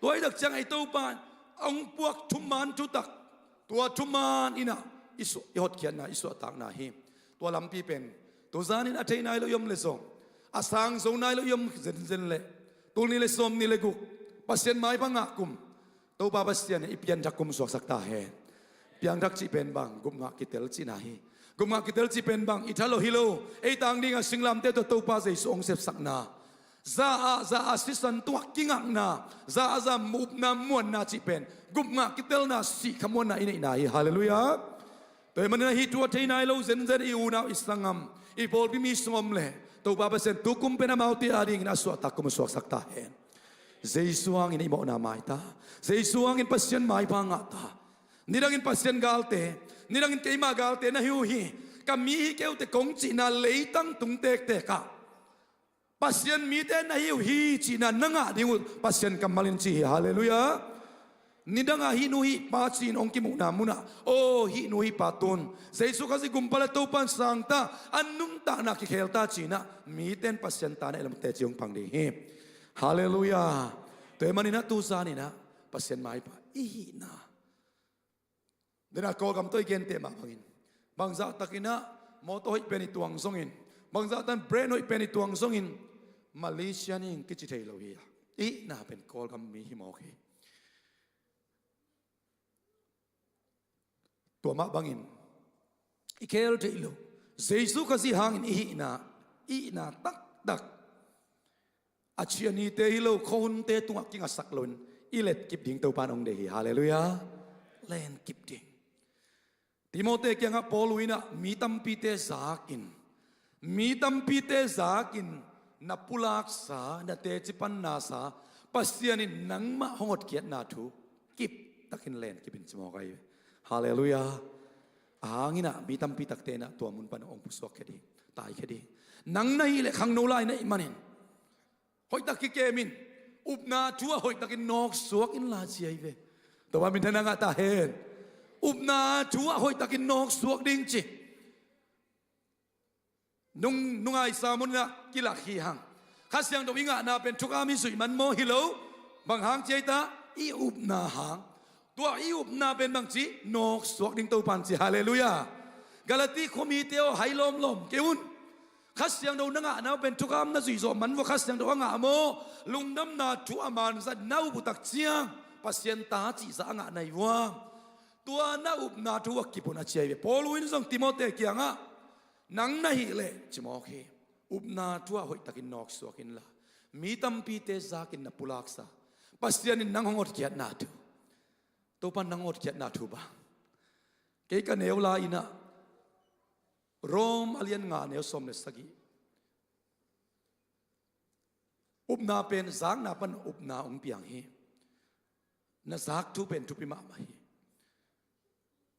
Tua ahih tak ciang ei Topa in hong puak thuman thutak, tua thuman in ah i suah, i hotkhiatna, i suahtakna hi. Tua lampi pen tu zanin a thei nai lo i om leh zong, a sang zo nai lo i om zenzen leh, tul nih leh sawmnih leh guk Pasian maipha ngah kum, Topa Pasian in i pianthak kum suaksak ta hen. Piangthak cih pen bang? Gupngah kitel cihna hi. Gupngah kitel cih pen bang? I thalawh hi lo, ei tang dingah singlamteh tawh Topa Jesu hong sepsakna. Za ah, za ah sisan tungah kingakna, za ah, za upna muanna cih pen gupngah kitelna, sihkha muanna i neihna hi. Halleluiah. Tua ahih manin ah hih thu a thei nai lo zenzen i unau, i sanggam, i pawlpi mi sung om leh, Topa Pasian tu kum pen amaute adingin a suahtak kum suaksak ta hen. Jesu hangin i mawhna mai ta. Jesu hangin Pasian maipha ngah ta. Nidangin Pasian galte, nidangin keima galte na hi uh hi. Ka mi hi kei uh teh kong cihna leitang tung tektek ah Pasian mite na hi uh hi cihna na ngah ding uh Pasian kammal in ci hi. Halleluiah. Nidangah hih nu hih pa ci-in hong kimuhna munah, aw, hih nu hih pa tun Jesu Khazih Gumpa leh Topa in sang ta, a nuntakna kikhel ta ci-in ah mite in Pasian ta na i lamte ci hong pang ding hi. Halleluiah. Tua ahih manin ah tu zanin ah Pasian maipha i hihna, dena Kawlgam tawh i genteh mah bangin, bangzahtakin ah mawtaw hoih pen i tuang zongin, bangzahtakin brand hoih pen i tuang zongin, Malaysia ni ing kici thei lo hi a, i hihna pen Kawlgam mi hi mawk hi. Tua mah bangin i khel theih loh, Jesu Khazih hangin i hihna, i hihna taktak a cianite hi lo, khuahunte tungah kingasak loin i letkip ding Topa in hong deih hi. Halleluiah. Lenkip ding. Timote kiangah Paul in ah mi tampite zakin, mi tampite zakin na pulaksa, na teci panna sa Pasian in nangmah hong hotkhiatna thu kiptakin lenkip in ci mawk ahi ve. Halleluiah. A hangin ah mi tampi takte in ah tua mun pan hong pusuakkhia ding, taikhia ding. Nang na hih leh khangno lai na hih manin hoihtak kikem in, upna thu ah hoihtakin nawksuak inla ci ahi ve. Topa minthanna ngah ta hen. Upna thu ah hoihtakin nawksuak ding ci. Nung, nungai sermon in ah kilak hi hang. Kha Siangtho i ngahna pen thukham i zuih man maw? Hi lo. Bang hang ci ei ta? I upna hang. Tua i upna pen bangci? Nawksuak ding Topa in ci. Halleluiah. Galati khuamite aw, hai lawmlawm kei un. Kha Siangtho na ngahna uh pen thukham na zuih zawh man vua, Kha Siangtho a ngah maw? Lungdamna thu a manzat na up uh tak ciang Pasian ta cihzah a ngah na hi vua. Tua na upna thu uh a kip un a ci ahi ve. Paul in zong Timote kiangah, nang na hih leh ci mawk hi, upna thu ah hoihtakin nawksuak inla, mi tampite zakin na pulaksa, Pasian in nang hong hotkhiatna thu, Topa in nang hong hotkhiatna thu bang? Kei ka neu lai-in ah Rom a lian nga, neu sawm le sagih. Upna pen zakna pan upna hong piang hi. Na zak thu pen thupi mahmah hi.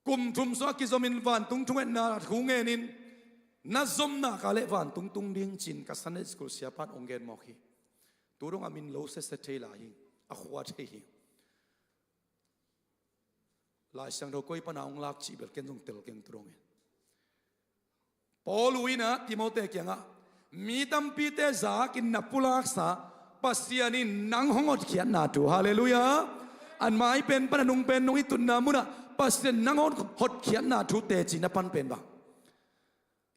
Kum thum sung a kizomin vantung thungetna thu ngenin na zomna ka leh vantung tung ding ci-in ka Sunday school siapa'n hong gen mawk hi. Tu dong a min lo sese thei lai hi. A khua thei hi. Lai Siangtho koi pana hong lak cih bel ken zong tel keng tu dongin. Paul uh in ah Timote kiangah mi tampite zakin na pulaksa Pasian in nang hong hotkhiatna thu. Halleluiah. A mai pen pan a nung pen nung i tutna munah Pasian nang hong hotkhiatna thu teci na pan pen bang.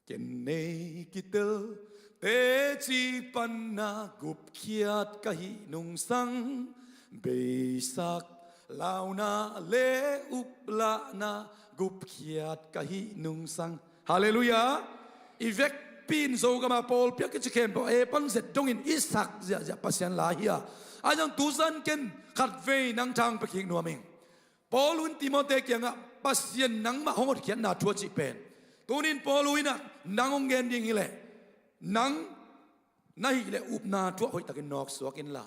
Ken nei kitel teci panna gupkhiat ka hih nungsang, beisak launa le uplahna gupkhiat ka hih nungsang. Halleluiah. I vekpi in Zogam a pawlpi a kici khempeuh a pan zet dongin i sak ziahziah Pasian la hi a. Ahi zong tu zan ken khatvei nang thang pia kik nuam ing. Paul un Timote kiangah Pasian nangmah hong hotkhiatna thu a cih pen, tuni in Paul un ah nang hong gen ding hi leh, nang na hih leh upna thu ah hoihtakin nawksuak inla,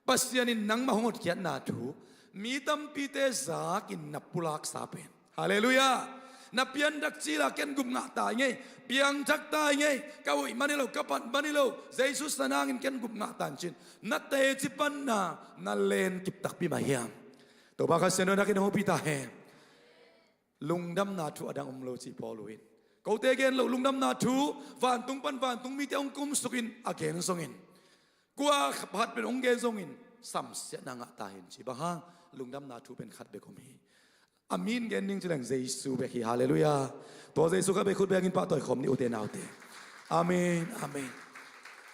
Pasian in nangmah hong hotkhiatna thu mi tampite zakin na pulaksa pen. Halleluiah. Na pianthak cila ken gup ngah ta ing ei, piangthak ta ing ei, ka hoih man hi lo, ka phat man hi lo, Jesu sanangin ken gup ngah ta ing ci-in na teci panna na len kip takpi mah hiam? Topa Kha Siangtho in a kin hopih ta hen. Lungdamna thu a dang om lo ci Paul uh in. Kote gen lo lungdamna thu, vantung pan vantung mite hong kumsukin a gen zongin, kua phat pen hong gen zongin samsiatna ngah ta hen ci. Bang hang? Lungdamna thu pen khat bek om hi. A min gen ding ci leng Jesu bek hi. Halleluiah. Tua Jesu khat bek khut bengin pahtawi khawm ni ute naute. Amen, amen.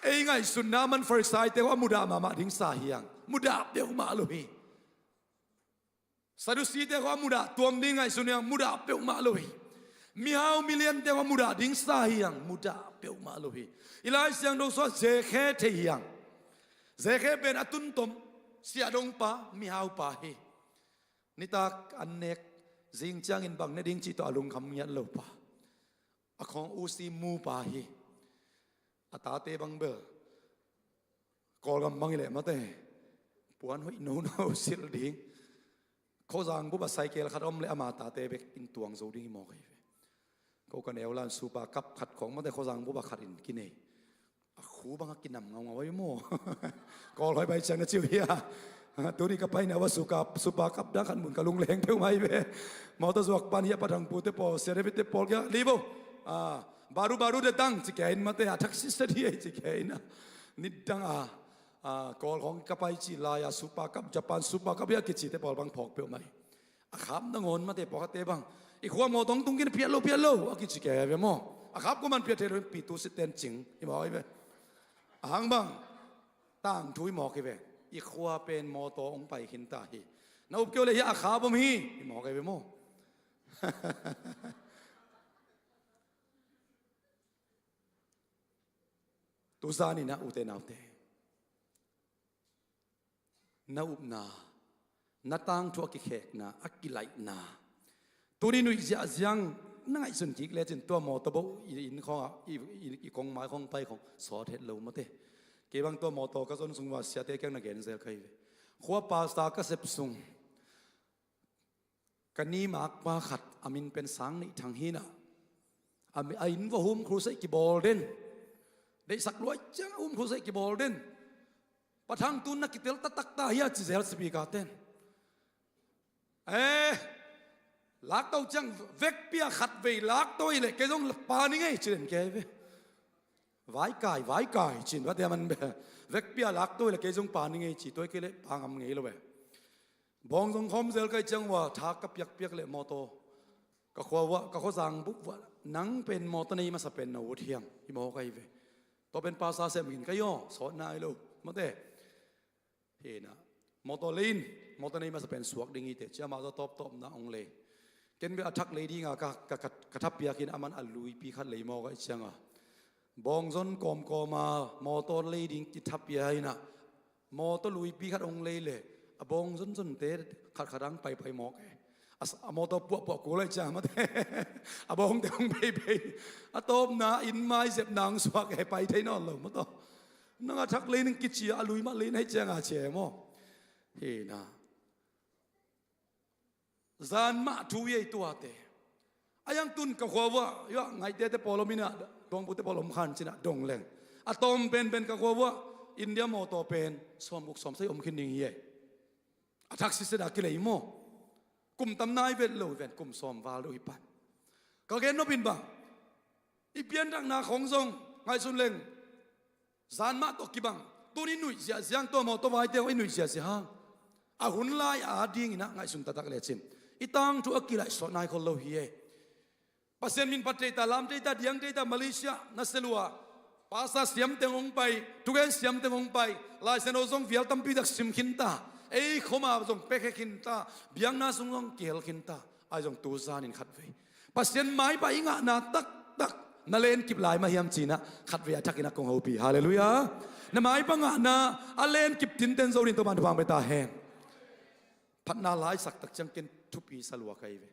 Ei ngaihsutna man Farisaite khawng a mudah mahmah ding sa hi hang, mudah peuhmah lo hi. Sadusite khawng a mudah tuam ding ngaihsun hi hang, mudah peuhmah lo hi. Mihau miliante khawng a mudah ding sa hi hang, mudah peuhmah lo hi. I Lai Siangtho sungah Zekhe thei hi hang. Zekhe pen a tuntom siahdongpa, mihaupa hi. Nitak an nek zing ciangin bang ne ding cih tawh a lungkham ngiat lopa, a khawng usi mupa hi. A tate bang bel Kawlgam bang hi leh mate, puan hoih nono silh ding. Khawzang bup a cycle khat om leh ama tate bek in tuang zo ding hi mawk ahi ve. Ko ka neu lan Super Cup khat khawng mate, khawzang bup a khat in kinei. A khu bang a kinam ngaungau ahi maw? Kawl hoi bai ciang na ci uh hia? Tuni ka paina uh a Super Cup, Super Cup dang khat mun ka lungleng peuhmah hi ve. Mawtaw zuak pan hi a, Pa Thang Pu te pawl, Sia David te pawl kia, Livo, ah, baru baru datang ci kia in mate, a thak sisa di ai ci kia in a. Nidang a, ah, Kawl khawng ka pai cih lai a Super Cup, Japan Super Cup hi a kici te pawl bang phawk peuhmah hi. A khap nangawn mate, pawlkhatte bang, i khua mawtaw hong tung kei in, piat lo, piat lo a kici kei ve maw. A khap kuaman piat thei lo in, pi tu sit ten cing hi mawk hi ve. A hang bang, tangthu hi mawk hi ve. I khua pen mawtaw hong pai khin ta hi. Na up kei uh leh hi a khap om hi hi mawk hi ve maw. Tu zan in ah ute naute, na upna, na tangthu a kikhekna, a kilaihna, tuni nuih ziahziang na ngaihsun kik lecin tua mawtaw bawh i inn khawngah, i, i, i kong mai khawng pai khawng sawt het lo mate. Kei bang tua mawtaw ka zon sung uh a siate kiang na gen zel ka hi ve. Khua pastor ka sep sung ka ni makpa khat, a min pen Sang Neih Thang hi in ah, a mi, a inn vua home crusade kibawl den. Deihsak luai ciang home crusade kibawl den. Pa Thang, tu na kitel taktak ta hia ci zel speaker ten. Eh, lakto ciang vekpi a khatvei lakto hi leh kei zong pa ning ei ci den kei ve. Vaikai, vaikai ci-in vate man be. Vekpi a lakto hi leh kei zong pa ning ei ci, tua hi kei leh pa ngam ngei lo ve. Bawng zong khawm zel ka hih ciang uh a, thak ka piakpiak leh mawtaw, ka khua uh ah, ka khuazang bup uh ah, nang pen mawtaw nei masa pen na ut hiam hi mawk ahi ve. Tua pen pastor sem khin ka hi aw, sawtna hi lo mate. Hi in ah, mawtaw lei in, mawtaw nei masa pen suak ding hi teh ci a, amah zong a tawptawpna hong lei. Ken bel a thak lei ding a ka, ka, ka, ka thapiak in, aman a luipi khat lei mawk ahih ciang a, bawng zon kawmkawm a mawtaw lei ding kithapiak in ah, mawtaw luipi khat hong lei leh a bawng zonzonte khatkhat hong paipai mawk e. A s-, a mawtaw puahpuah kul ahih ciang a mate, a bawngte hong peipei. A tawpna inn mai zepna hong suak e, pai thei nawn lo mawtaw. Nang a thak lei ning kici a, a lui mah lei na hih ciang a ci e maw. Hi in ah, zan mah thu hi ei tuate. A yang tun ka khua uah, ngaihte te pawl om inah, tuangpute pawl om khan cinah dong leng, a tawm penpen ka khua uah India mawtaw pen sawmguk sawmsagih om khin ding hi ei. A thak sitset a kilei maw? Kum tam nai vet lo hi ven, kum sawm val deuh hi pan. Ka gen nopin bang, i pianthakna khong zong ngaihsun leng, zan mah tawh kibang, tuni nuih ziahziah, tua mawtaw vaite hong i nuih ziahziah hang, a hun lai a dinginah ngaihsun taktak lecin i tangthu a kilaihsuah nai khol lo hi ei. Pasian min phat thei ta, lam thei ta, diang thei ta, Malaysia na selua pasa siamteng hong pai, thugen siamteng hong pai, Laisiangtho zong vial tampi tak sim khin ta. Ei khoma zong pekhe khin ta, biakna sung zong kihel khin ta. Ai zong tu zanin khatvei Pasian maipa i ngahna taktak na lenkip lai mah hiam cinah khatvei a thakinah kong hopih. Halleluiah. Na maipa ngahna a lenkip tinten zo ding Topan thupha pia ta hen. Phatna laisak tak ciang ken thupi sa lua ka hi ve.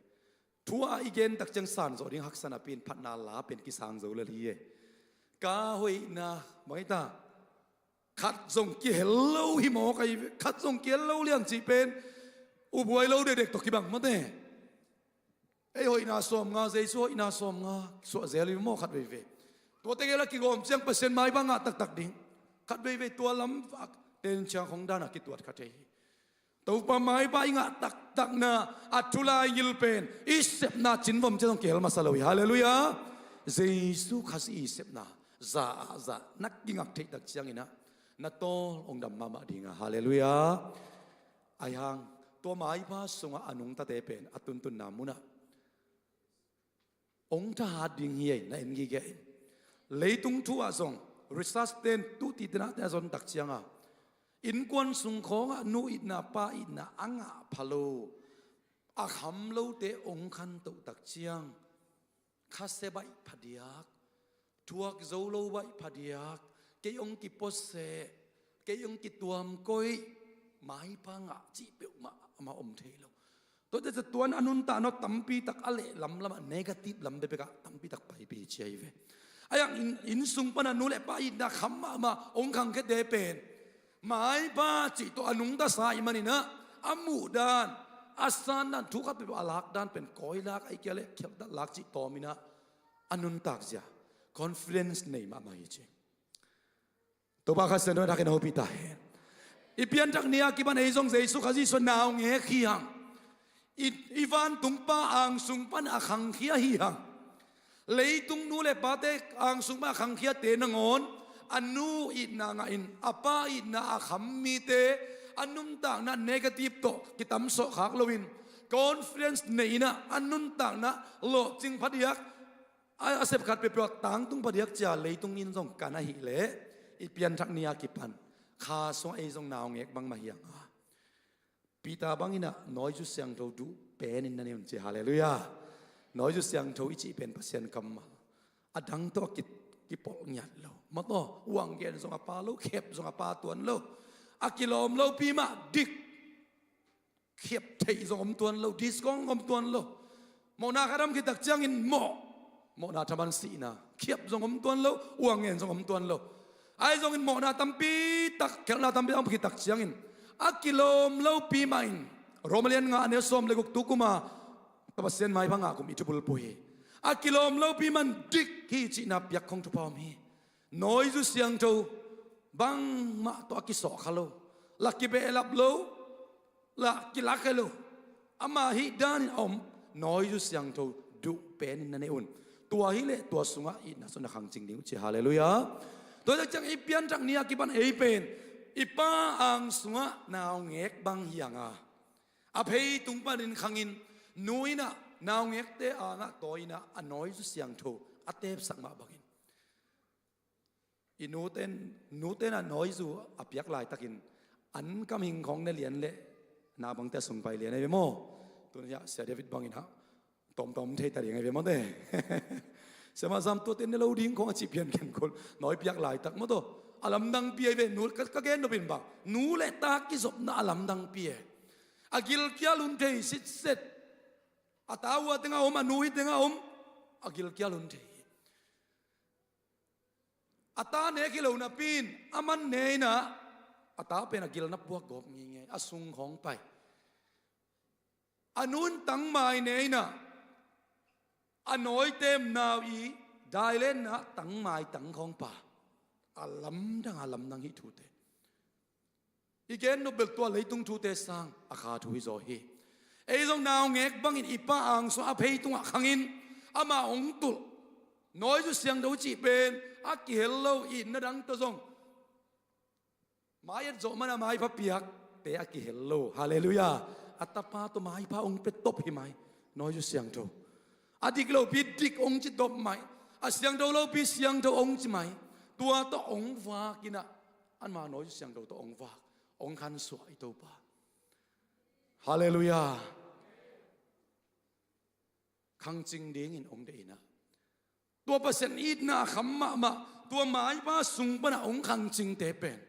Thu a i gen tak ciang san zawh ding haksa napi-in phatna la pen kisang zo lel hi ei. Ka hoihna bang hi ta, khat zong kihel lo hi maw ka hi ve. Khat zong kihel lo liang cih pen ubuai lo dekdek tawh kibang mawte. Ei hoihna sawmnga, Jesu hoihna sawmnga suah zel hi maw khat veivei. Tuate gel a kigawm ciang Pasian maipa ngah taktak ding. Khat veivei tua lam vak ten ciang hong dan a kituat kha thei hi. Topa maipa i ngah taktakna a thulai ngil pen i sepna cinvom ciang zong kihel masa lo hi. Halleluiah. Jesu Khazih i sepna za ah za na kingak theih tak cianginah na tawl hong dam mahmah dinga. Halleluiah. Ahi hang tua maipa sungah a nungtate pen a tuntunna munah hong thahat ding hi ei, na en gige in. Leitung thu ah zong research ten tu ti tenah te a zon tak cianga innkuan sung khawngah nu itna pa itna a ngah pha lo, a kham lote hong khantoh tak ciang khasia baih phadiak, thuak zo lo baih phadiak, kei hong kipuaseh, kei hong kituamkoih, maipa ngah cih peuhmah amah om thei lo. Tuate ca tuan a nuntakna tampi tak a leh lamlamah negative lam bekbekah tampi tak paipih hi ci ahi ve. A yang inn sung pana nu le pa itna kham mahmah hong khangkhiate pen maipa cih tawh a nungta sa ih maninah a muhdan, a sandan, thu khat peuh a lakdan pen kawilak ahi kia le khialhdat lak cih tawminah a nuntak zia confidence nei mahmah hi ci. Topa Kha Siangtho in a thakin a hopih ta hen. I pianthak ni a kipan ei zong Jesu Khazih sungah naungek hi hang. I, i vantung Pa angsung pan a khangkhia hi hang. Leitung nu le pate angsung pan a khangkhiate nangawn a nu itna ngahin a pa itna a kham mite a nuntakna negative tawh kitamsawh khak loin confidence nei inah a nuntakna lawhcing phadiak, a, a sepkhat peuhpeuh ah tangtung phadiak cia leitung in zong kan ahih leh i pianthak ni a kipan Kha sungah ei zong naungek bangmah hi hang a. Peter banginah nawizu siangtho duh penin na nei un ci. Halleluiah. Nawizu siangtho i cih pen Pasian kammal a dang tawh a ki, kipolh ngiat lo. Mataw uang gen zong a pha lo, khep zong a pha tuan lo, a kilawm lopi mah dik, khiap theih zong om tuan lo, discount om tuan lo. Mawhna khat a om khit tak ciangin mawh, mawhna thaman sihna, khiap zong om tuan lo, uang ngen zong om tuan lo. Ahi zongin mawhna tampi tak, khelhna tampi tak om khit tak ciangin a kilawm lopi mahin, Rom a lian nga a neu sawm le guk, tu kuma Pasian maipha ngah kum i thubulphuh hi. A kilawm lopi man dik hi cihna piak khong thupha om hi. Nawizu siangtho bangmah tawh a kisawhkha lo, la kibehlap lo, la kilakhe lo, ama hih danin a om nawizu siangtho duh penin na nei un. Tua hileh tua sungah itna sung na khangcing ding uh ci. Halleluiah. Tua tak ciang i pianthak ni a kipan ei pen i Pa angsungah naungek bang hi hang a, a pheitung panin khangin nu inah naungekte angah tawi inah a nawizu siangtho a tepsak mah bangin i nuten, nuten a nawizu a piak laitakin an kam hing khawng ne lian le na bangte a sungpai lian ahi ve maw? Tun hiah Sia David banginah tawmtawm thei ta ding ahi ve mawte. Siamah Zam tuate ne lo ding khawng a cih pian khen khol nawi piak laitak mawtaw. A lamdangpi ahi ve, nu ka, ka gen nopin bang nu le ta kizopna a lamdangpi e. A gilkial hun thei sitset. A ta uh a tengah om, a nu hi tengah om, a gilkial hun thei hi. A ta nek hi lo napi-in a man ne inah a ta pen a gilna puak gawp ngeingei, a sung khawng pai. A nu in tangmai ne inah A nawi temnau i dailenna tangmai tangkhawng pa, a lamdang a lamdang hih thute i gen nop bel tua leitung thute sang a kha thu hi zaw hi. Ei zong naungek bangin i pa angsung a phei tungah khangin ama hong tulh. Nawi Zu Siangtho cih pen a kihel lo, itna dang tawh zong mai et zawh mana maipha piakte a kihel lo. Halleluiah. A tapa tawh maipha hong pia top hi mai Nawi Zu Siangtho. A dik lopi dik hong ci top mai, a siangtho lopi siangtho hong ci mai. Tua tawh hong vak inah, anma Nawi Zu Siangtho tawh hong vak, hong khansuah i Topa. Halleluiah. Khangcing dingin hong deih inah, tua Pasian itna a kham mahmah, tua maipa sung panah hong khangcingte pen,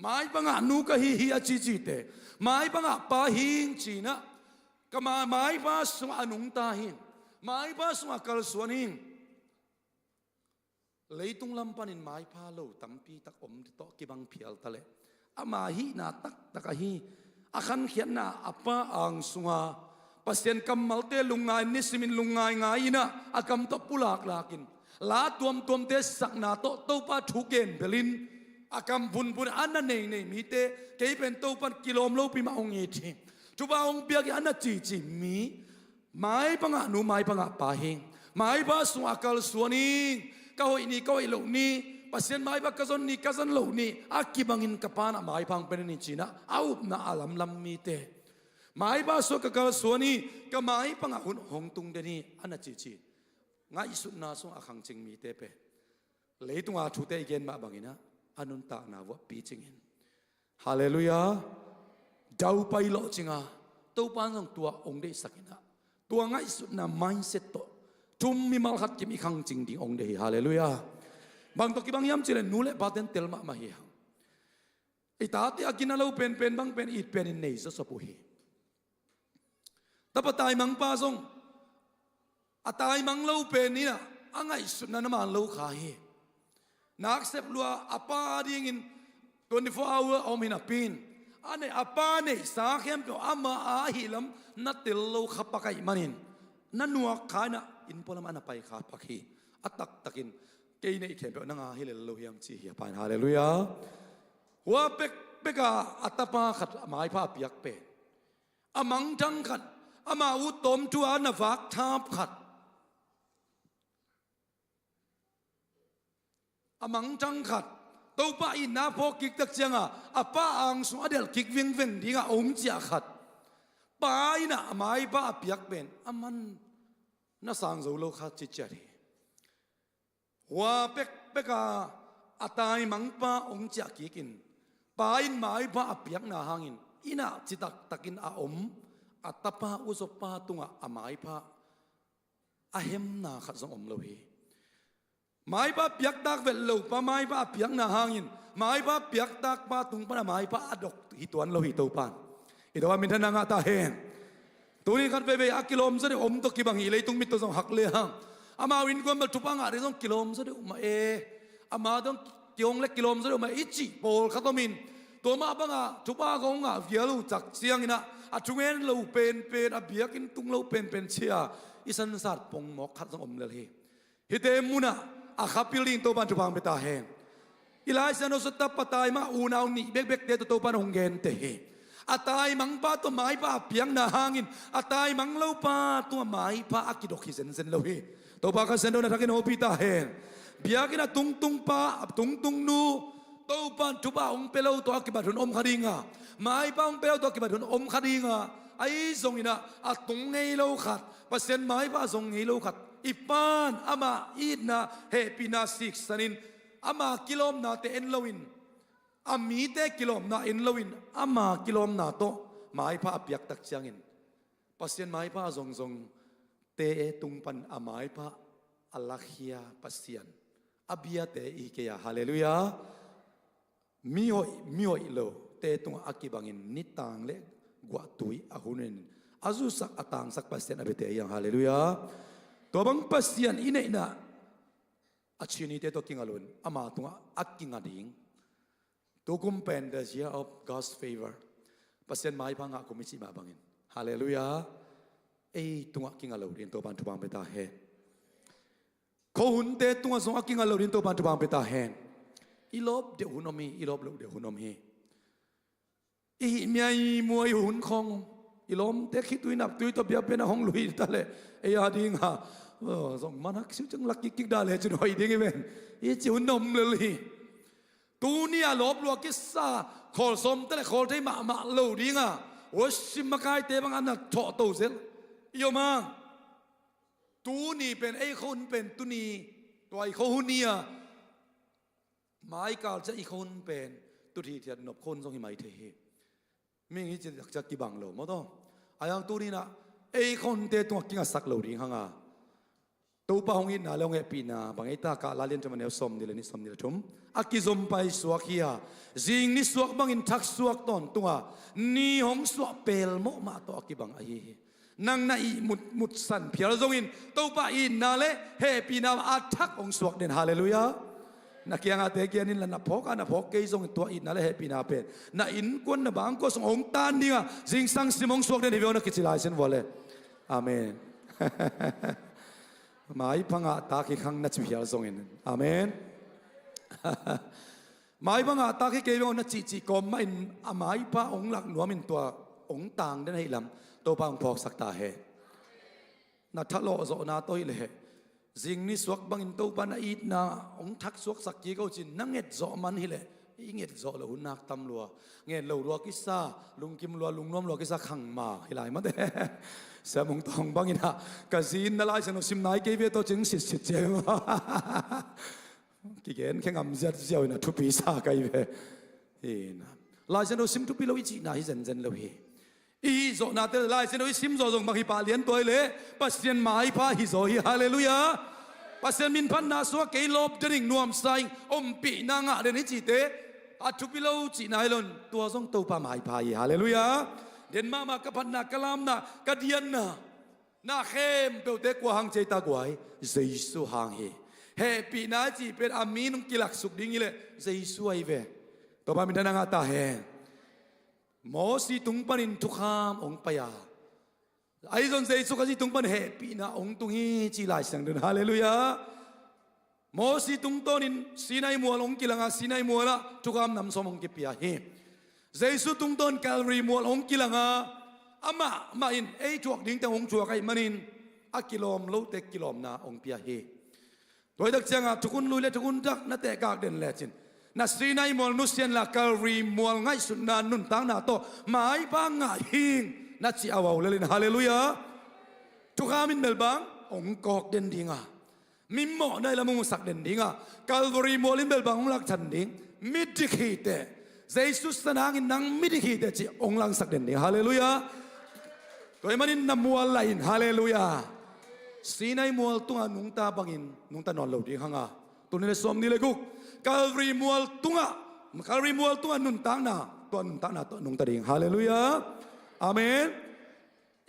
maipa ngah nu ka hi hi a cicite, maipa ngah pa hing cinah, ka ma-, maipa sungah a nungta hing, maipa sungah kalsuan hing. Leitung lam panin maipha lo tampi tak om tawh kibang phial taleh, ama hihna taktak ahi, a khankhiatna a pa angsunga Pasian kammalte lungngai, nisimin lungngai ngai inah, a kam tawh pulaklakin, la tuamtuamte sakna tawh Topa thu gen belin, a kam vunvun a na neinei mite, kei pen Topan kilawm lopi mah hong it hi, thupha hong piak hi a na cici mi, maipa ngah nu, maipa ngah pa hing, maipa sungah kalsuan hing, ka hoih ni, ka hoih loh ni, Pasian maipa ka zon ni, ka zon loh ni, a kibangin ka panah maipa hong pia ni cinah, a upna a lamlam mite, maipa sungah ka kalsuan hi, ka maipa ngah hun hong tung den hi a na cici, ngaihsutna sungah a khangcing mite pen, leitunga thute i gen mah banginah, a nuntakna vuah picingin, halleluiah, daupai lawhcinga, Topan zong tua hong deihsak inah, tua ngaihsutna mindset tawh, thum mimal khat kim i khangcing ding hong deih hi. Halleluiah. Bang tawh kibang hiam cileh, nu le paten tel mahmah hi hang. I tate a gina lo penpen bang pen it penin nei zawsop uh hi. Tapa taimangpa zong a taimang lo pen inah, a ngaihsutna na man lo kha hi. Naksep lua a pa dingin twenty-four hour a om hi napi in, a neih a pa neihsa khempeuh ama a ahihlam na tel lo kha pak ahih manin, na nuak kha inah, inn pualam a na pai kha pak hi. A taktakin, kei neih khempeuh nang a hi lel lo hiam ci hi a pa in. Halleluiah. Hua pekpeka a tapa khat a maipha a piak pen, a mangthang khat, ama ut tawmthu a na vak thap khat, a mangthang khat, Topa itna phawk kik tak cianga a pa angsung a delh kik vingveng dinga hong ciah khat, pa inah a maipa a piak pen a man na sang zo lo kha ciciat hi. Hua pekpeka a taimangpa hong ciah kikin, pa in maipa a piakna hangin, inah citaktakin a om a tapa uzopa tungah a maipa a hemna khat zong om lo hi. Maipa piaktak vet lopa maipa a piakna hangin, maipa piaktak pa tung pana maipa a dok hi tuan lo hi Topan. I Topa minthanna ngah ta hen. Tuni khat veivei a kilawm zaw deuh om tawh kibang hi, leitung mit tawh zong hak le hang. Amau innkuan bel thupha ngah ding zong kilawm zaw deuh mah e. Ama dong kihong le kilawm zaw deuh mah e i cih pawlkhat omin, tua mah banga thupha kong ngah vial uh cak cianginah, a thungen lo penpen, a biakinn tung lo penpen cia i sansat pongmawk khat zong om lel hi. Hihte munah a khapil ding Topan thupha hong pia ta hen. I Lai Siangtho sung tapa taimang unau nih bekbekte tawh Topan hong gente hi. A taimangpa tawh maipa a piakna hangin, a taimang lopa tungah maipa a kidok hi zenzen lo hi. Topa Kha Siangtho na thakin hopih ta hen. Biakinn a tungtung pa, a tungtung nu, Topan thupha hong pia lo tawh a kibat hun om kha dinga, maipa hong pia lo tawh a kibat hun om kha dinga, ahi zonginah a tung ngei lo khat, Pasian maipa a zong ngei lo khat, i pan ama itna hehpihna siksanin, ama kilawmnate en loin, a mite kilawmna en loin, ama kilawmna tawh maipa a piaktak ciangin, Pasian maipa a zongzongte tung pan a maipa a lakhia Pasian a biate i hi kei a. Halleluiah. Mihoih, mihoih lote tungah a kibangin nitang le guahtui a hunin a zusak a tangsak Pasian a biate hi hang. Halleluiah. Tua bang Pasian i neihna a chinite tawh kinga loin ama tungah a kinga ding. Tukum pen the year of God's favor. Pasian maipa ngah kum i cih mah bangin. Halleluiah. Ei tungah kinga lo dingin Topan thupha hong pia ta hen. Khuahunte tungah zong a kinga lo ding Topa'n thupha pia ta hen. I lawp deuh hun om hi, i lawp loh deuh hun om hi. I hih miaimuai hun khawng om. I lawmte khitui naptui tawh biakpiakna hong lui ta leh ei a dingah, aw, zong man hak siu ciang lak kikkik dah lecin hoih ding hi ven. I cih hun om lel hi. Tuni a lawp lua kisa, khawl sawmte le khawl thei mahmah lo dinga, worship makaite bang a na thawh to zel. I om hang. Tuni pen ei khuahun pen tuni, tua i khuahun hi a, maikal ciang i khuahun pen tut hithiat nop khuahun zong hi mai thei hi. Mihing hi ci takciang kibang lo maw taw. Ahi hang tuni-in ah ei khuahunte tungah kingasak lo ding hang a, Topa hong itna le hong hehpihna bang ei ta kah? Lai Lian thum a neu sawmnih le nih, sawmnih le thum. A kizom paisuak hi a, zing nisuak bangin thaksuak tawntung a, ni hong suah pelmawh mah tawh a kibang ahi hi. Nang na ihmut mutsan phial zongin Topa itna le hehpihna a thak hong suak den. Halleluiah. Na kiangahte kiang in la, na phawk a na phawk kei zongin tua itna le hehpihna pen na innkuan, na bangkua sungah hong tan dinga, zingsang sim hong suak den hi ve aw, na kici lai sin vua le. Amen. Maipha ngahtak hi khang na ci phial zongin. Amen. Maipha ngahtak hi kei ve aw na cihcih kawm mahin a maipha hong lak nuamin tua hong tang den ahih lam Topa hong phawksak ta hen. Na thalawh zawhna tawh hi leh, zing nisuak bangin Topa na itna hong thaksuaksak kik o cin na nget zawh man hi leh, i nget zawh loh hun nak tam lua. Nget lo lua kisa, lungkim lua, lungnuam lua kisa khang ma hi lai mate. Sia Mung Tawng bangin ah, ka zi in na Lai Siangtho sim nai kei ve tawh cing sitsit cia. Kigen khe ngam ziatziau in a thupi sa kai ve. Hi na. Lai Siangtho sim thupi lo i cihna hi zenzen lo hi. I hih zawhnate Lai Siangtho i sim zawh zong bang hi pah lian tuai le, Pasian maipha hi zaw hi. Halleluiah. Pasian minphatna sungah kei lawp den ing, nuamsa ing, ompihna ngah den hi cihte a thupi lo cihna hi lo in, tua zong Topa maipha hi. Halleluiah. Den mahmah ka phatna, ka lamna, ka dianna, na khempeuhte kua hang ci ei ta guai? Jesu hang hi. Hehpihna cih pen a min hong kilaksuk ding hi leh Jesu ahi ve. Topa minthanna ngah ta hen. Mosi tung panin thukham hong pai a, ahi zong Jesu Khazih tung panin hehpihna hong tung hi ci Lai Siangtho in. Halleluiah. Mosi tungtawnin Sinai mual hong kilang a, Sinai mual ah thukham nam sawm hong kipia hi. Jesu tungtawn Calvary mual hong kilang a, amah mah in ei thuak dingte hong thuak ahih manin a kilawm lote kilawmna hong pia hi. Tua hi tak ciangah thukhun lui le thukhun thak na tehkak den lecin, na Sinai mual nusia inla Calvary mual ngaihsutna nuntakna tawh maipha ngah hing na ci a vau lel in. Halleluiah. Thukham in bel bang hong kawk den dinga, mi mawhna i lam hong musak den dinga, Calvary mual in bel bang hong lakchan ding? Midik hi teh. Jesu san hangin nang midik hi teh cih hong langsak den ding. Halleluiah. Tua ahih manin na mual lah in. Halleluiah. Sinai mual tungah nungta bangin nungta nawn lo ding hang a, tul nih le sawmnih le guk, Calvary mual tungah, Calvary mual tungah nuntakna, tua nuntakna tawh nungta ding. Halleluiah. Amen.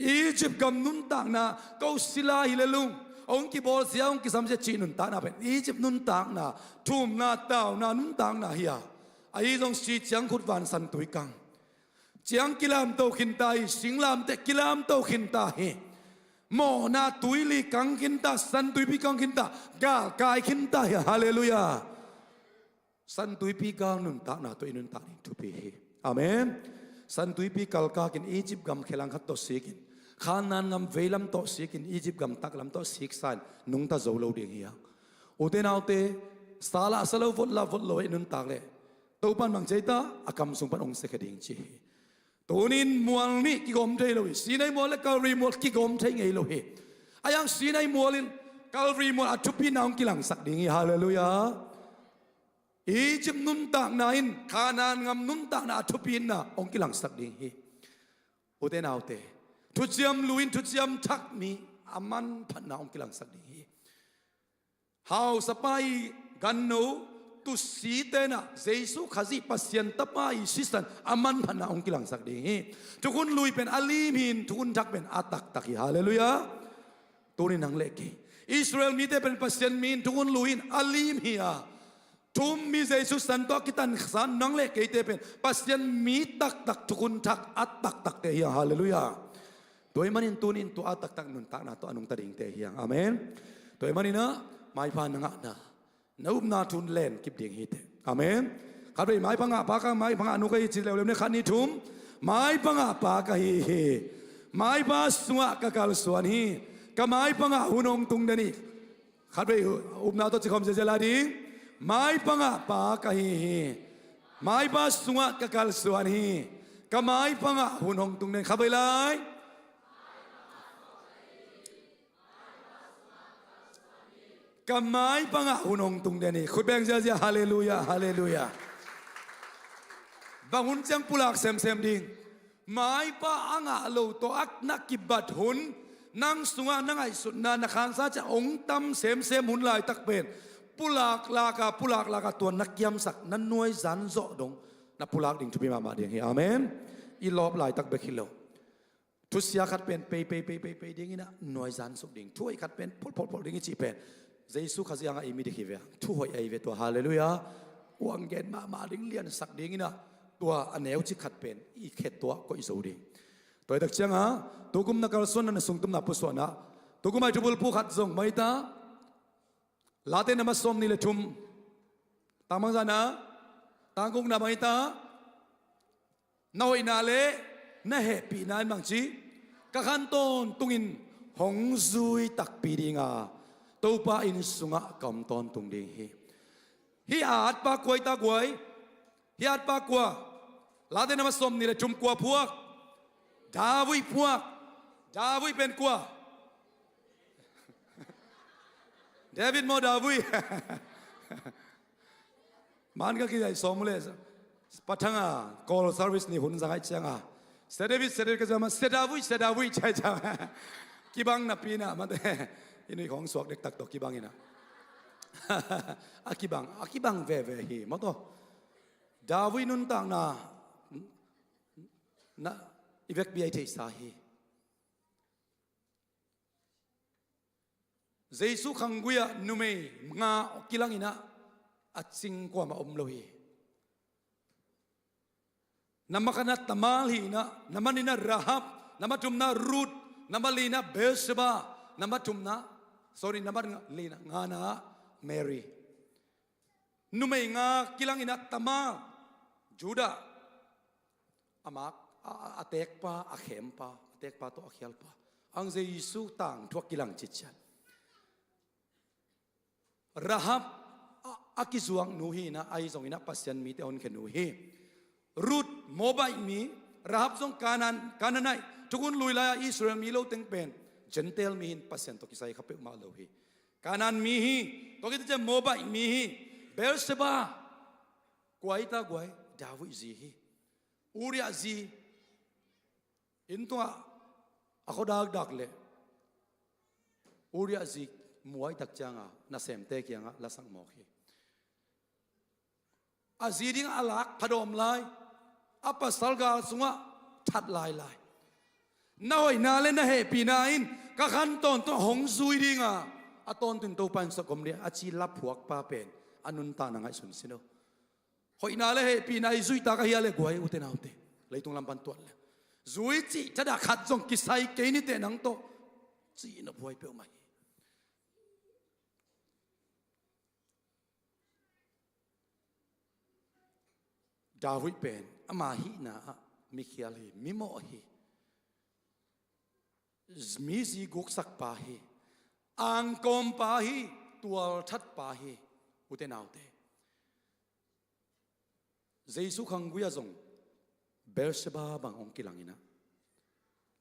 Egypt gam nuntakna, ko sila hi le lung, hong kibawlsia, hong kisamsia cih nuntakna pen Egypt nuntakna, thumna, tauna nuntakna hi a, ahi zong si ciang khutvan santui kang. Ciang kilamto khinta hi, singlamteh kilamto khinta hi. Mawhna tuili kang khinta, santuipi kang khinta, galkai khinta hi. Halleluiah. Santuipi gal nuntakna tawh i nuntak ding thupi hi. Amen. Santuipi kalkakin Egypt gam khe langkhat tawh sikin, Khanaan gam veilam tawh sikin, Egypt gam taklam tawh siksa in nungta zo lo ding hi a. Ute naute, sa lah sa lo, vot lah vot lo i nuntak leh Topan bang ci ei ta? A kam sung pan hong siakhia ding ci hi. Tunin mual nih kigawm thei lo hi. Sinai mual le Calvary mual kigawm thei ngei lo hi. Ahi hang Sinai mual in Calvary mual a thupina hong kilangsak ding hi. Halleluiah. Egypt nuntakna in Khanaan gam nuntakna a thupina hong kilangsak ding hi. Ute naute, thuciam lui in thuciam thak mi a manphatna hong kilangsak ding hi. Hausapa i ganno, tusite in ah Jesu Khazih Pasian Tapa i sisan a manphatna hong kilangsak ding hi. Thukhun lui pen a lim hi-in thukhun thak pen a taktak hi. Halleluiah. Tuni nang le kei, Israel mite pen Pasian mi in thukhun lui in a lim hi a, thu-um mi Jesu san tawh a kitansa nang le keite pen Pasian mi taktak, thukhun thak a taktakte hi hang. Halleluiah. Tua ahih manin tunin tua a taktak nuntakna tawh a nungta dingte hi hang. Amen. Tua ahih manin ah Maipha na ngahna, na upna thu len kip ding hi teh. Amen. Khatvei, maipha ngah pa ka, maipha ngah nu ka hi ci leuleu ni, khat, nih, thum. Maipha ngah pa ka hi hi. Maipha sungah ka kalsuan hi. Ka maipha ngah hun hong tung den hi. Khatvei upna tawh ci khawm ziahziah lai ding. Maipha ngah pa ka hi hi. Maipha sungah ka kalsuan hi. Ka maipha ngah hun hong tung den. Khatvei lai. Ka maipha ngah hun hong tung den hi. Khut beng ziahziah, halleluiah, halleluiah. Bang hun ciang pulak semsem ding. Maipha a ngah lo tawh a na kibat hun, nang sungah na ngaihsutna, na khansa ciang hong tam semsem hun laitak pen, pulak laka, pulak laka tua na kiamsak, na nuaizan zawh dong, na pulak ding thupi mahmah ding hi. Amen. I lawp laitak bek hi lo. Thusia khat pen pei, pei, pei, pei, pei ding inah nuaizan suk ding. Thuhoih khat pen phulh, phulh, phulh ding i cih pen Jesu Khazih hangah i midik hi ve. Thuhoih ahi ve tua. Halleluiah. Uang gen mahmah ding, liansak ding inah tua a neucik khat pen i khet tua koih zo ding. Tua hi tak cianga tukum na kalsuanna, na sungtumna pusuahna, tukum ai thubulphu khat zong maita. Late na ma sawm nih le thum. Tang bangzah na, tang gukna maita. Na hoihna le na hehpihna in bangci ka khan tawntungin hong zui takpi dinga, Topa inn sungah ka om tawntung ding hi. Hih a atpa kua hi ta guai? Hih a atpa kua? Late na ma sawm nih le thum, kua phuak? David phuak. David pen kua? David maw, David? Man ka kizaih sawm uh le pathanga call service nih hun za ngaih cianga, Sia David, Sia David ka zama, Sia David, Sia David, ciai ciang. Kibang napi inah mate. I nuih khawng suak dektak tawh kibang inah. A kibang, a kibang veve hi maw tawh. David nuntakna na i vekpi ai theihsa hi. Jesu khanggui-ah numei nga kilang inah a cing kuamah om lo hi. Namba khatna Tamar hi inah, namba nihna Rahab, namba thumna Ruth, namba lina Bathsheba, namba thumna, sorry, namba lina ngana Mary. Numei nga kilang inah Tamar, Judah, a mak, a, a, a tekpa, a khempa, a tekpa tawh a khialpa. Ang Jesu tangthu a kilang citciat. Rahab a, a kizuak nu hi inah, ahi zong inah Pasian mite honkhia nu hi. Ruth, Moabite mi, Rahab zong Canaan, Canaanite, thukhun lui lai-a Israel mi lo teng pen Gentile mi hi in, Pasian tawh kisai kha peuhmah lo hi. Canaan mi hi, tua khit ciang Moabite mi hi. Bathsheba, kua hi ta guai? David zi hi. Uriah zi. Inn tungah a khuadakdak le Uriah zi mu ai tak cianga nasemte kiangah lasak mawk hi. A zi dingah a lak phadawm lai, a pasal gal sungah that lailai. Na hoihna le na hehpihna in ka khan tawntung hong zui dinga, a tawntung Topa in sawt ka om ding a ci laphuakpa pen a nuntakna ngaihsun sin aw. Hoihna le hehpihna i zuihtak ahia le guai, ute naute, leitung lam pan tuat le zui cih thadah khat zong kisai kei niteh nang tawh, cih na buai peuhmah hi. David pen ama hihna ah mikhial hi, mimawh hi. Mi zi guksakpa hi, angkawmpa hi, tualthatpa hi, ute naute. Jesu khanggui-ah zong Bathsheba bang hong kilang inah,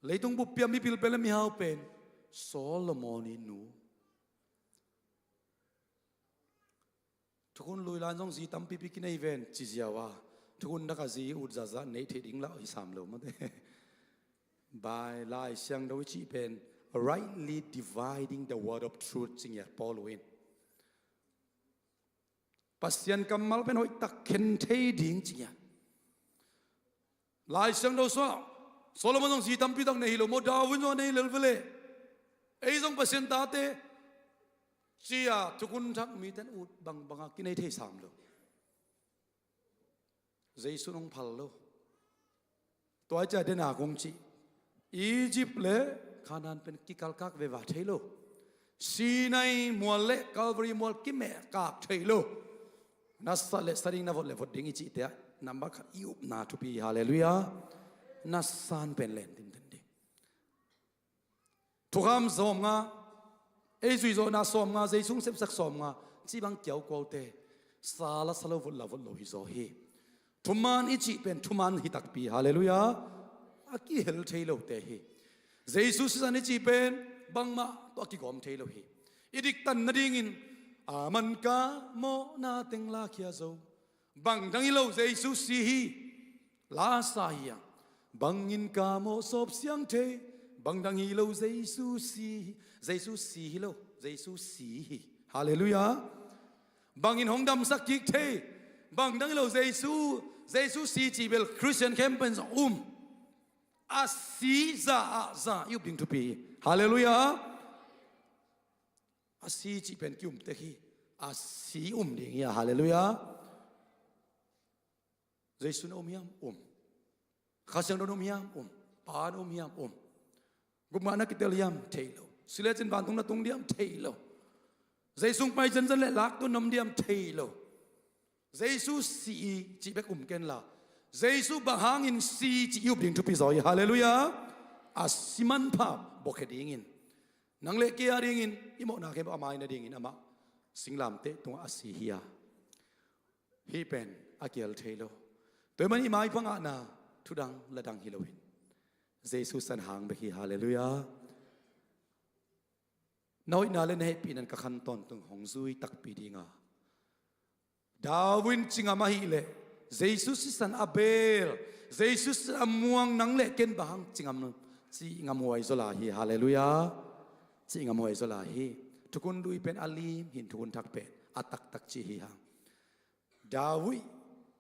leitung buppi-a mipil pen le mihau pen Solomon i nu. Thukhun lui lai-in zong zi tampipi kinei ven ci ziau a, thukhun daka zi ut zahzah neih theih ding lah hi sam lo mate. Bai Lai Siangtho i cih pen rightly dividing the word of truth ci ngiat Paul uh in. Pasian kammal pen hoihtak khen thei ding ci ngiat. Lai Siangtho sungah Solomon zong zi tampi tak nei hi lo maw, David zong a nei lel vele. Ei zong Pasian tate ci-a thukhun thak mite in ut bangbanga kinei thei sam lo. Jesu in hong phal lo. Tua hi ciah dena kong cih, Egypt le Canaan pen kikalkak veva thei lo. Sinai mual le Calvary mual kimeh kak thei lo. Na sat le sa ding, na vot le vot ding i cihte ah nambat khat i upna thupi hi. Halleluiah. Na san pen len tinten ding. Thukham sawmnga, ei zuihzawhna sawmnga, Jesu sepsak sawmnga, cih bang kiaukuaute, sa la sa lo, vot la vot lo hi zaw hi. Thuman i cih pen thuman hi takpi. Halleluiah. A kihel thei lote hi. Jesu sisan i cih pen bangmah tawh a kigawm thei lo hi. I diktan nadingin a man ka mawhna teng lakhia zo. Bang dang hi lo Jesu si hi. Lasa hi a. Bangin ka mawh sawp siang thei. Bang dang hi lo Jesu si hi. Jesu si hi lo. Jesu si hi. Halleluiah. Bangin hong damsak kik thei. Bang dang hi lo Jesu. Jesu si cih bel Christian khempeuh in zong um. A si za ah za i up ding thupi hi. Halleluiah. A si cih pen ki-um tek hi. A si um ding hi a. Halleluiah. Jesu na um hiam? Um. Kha Siangtho na um hiam? Um. Pa na um hiam? Um. Gupngah na kitel hiam? Thei lo. Si le cin vantung na tung diam? Thei lo. Jesu hong pai zenzen le lak tu na om diam? Thei lo. Jesu si i cih bek um ken la, Jesu bang hangin si cih i up ding thupi zaw hi. Halleluiah. A si manpha bawkhia dingin, nang le kei a dingin, i mawhna khempeuh a mai nadingin amah singlamteh tungah a si hi a. Hih pen a kial thei lo. Tua ahih manin i maipha ngahna thu dang la dang hi loin Jesu san hang bek hi. Halleluiah. Na hoihna le na hehpihna in ka khan tawntung hong zui takpi ding a, David in ci ngam ahih leh, Jesu sisan a beel, Jesu sisan a muang nang le ken bang hang ci ngam, ci ngamhuai zaw lai hi. Halleluiah. Ci ngamhuai zaw lai hi. Thukhun lui pen a lim hi in, thukhun thak pen a taktak ci hi hang. David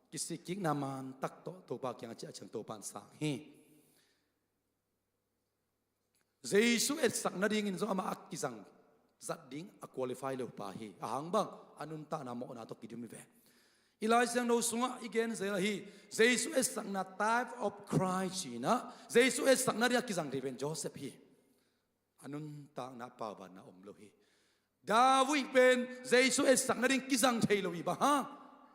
kisikkikna mantak tawh Topa kiangah ciah ciang Topa in sang hi. Jesu etsak nadingin zong amah a kizang zat ding a qualify lo pa hi. A hang bang, a nuntakna mawhna tawh kidim hi ve. I Lai Siangtho sungah i gen zel ahi, Jesu etsakna, type of Christ, ci-in ah, Jesu etsak nading a kizang thei pen Joseph hi. A nuntakna paubaanna om lo hi. David pen Jesu etsak nading kizang thei lo hi. Bang hang?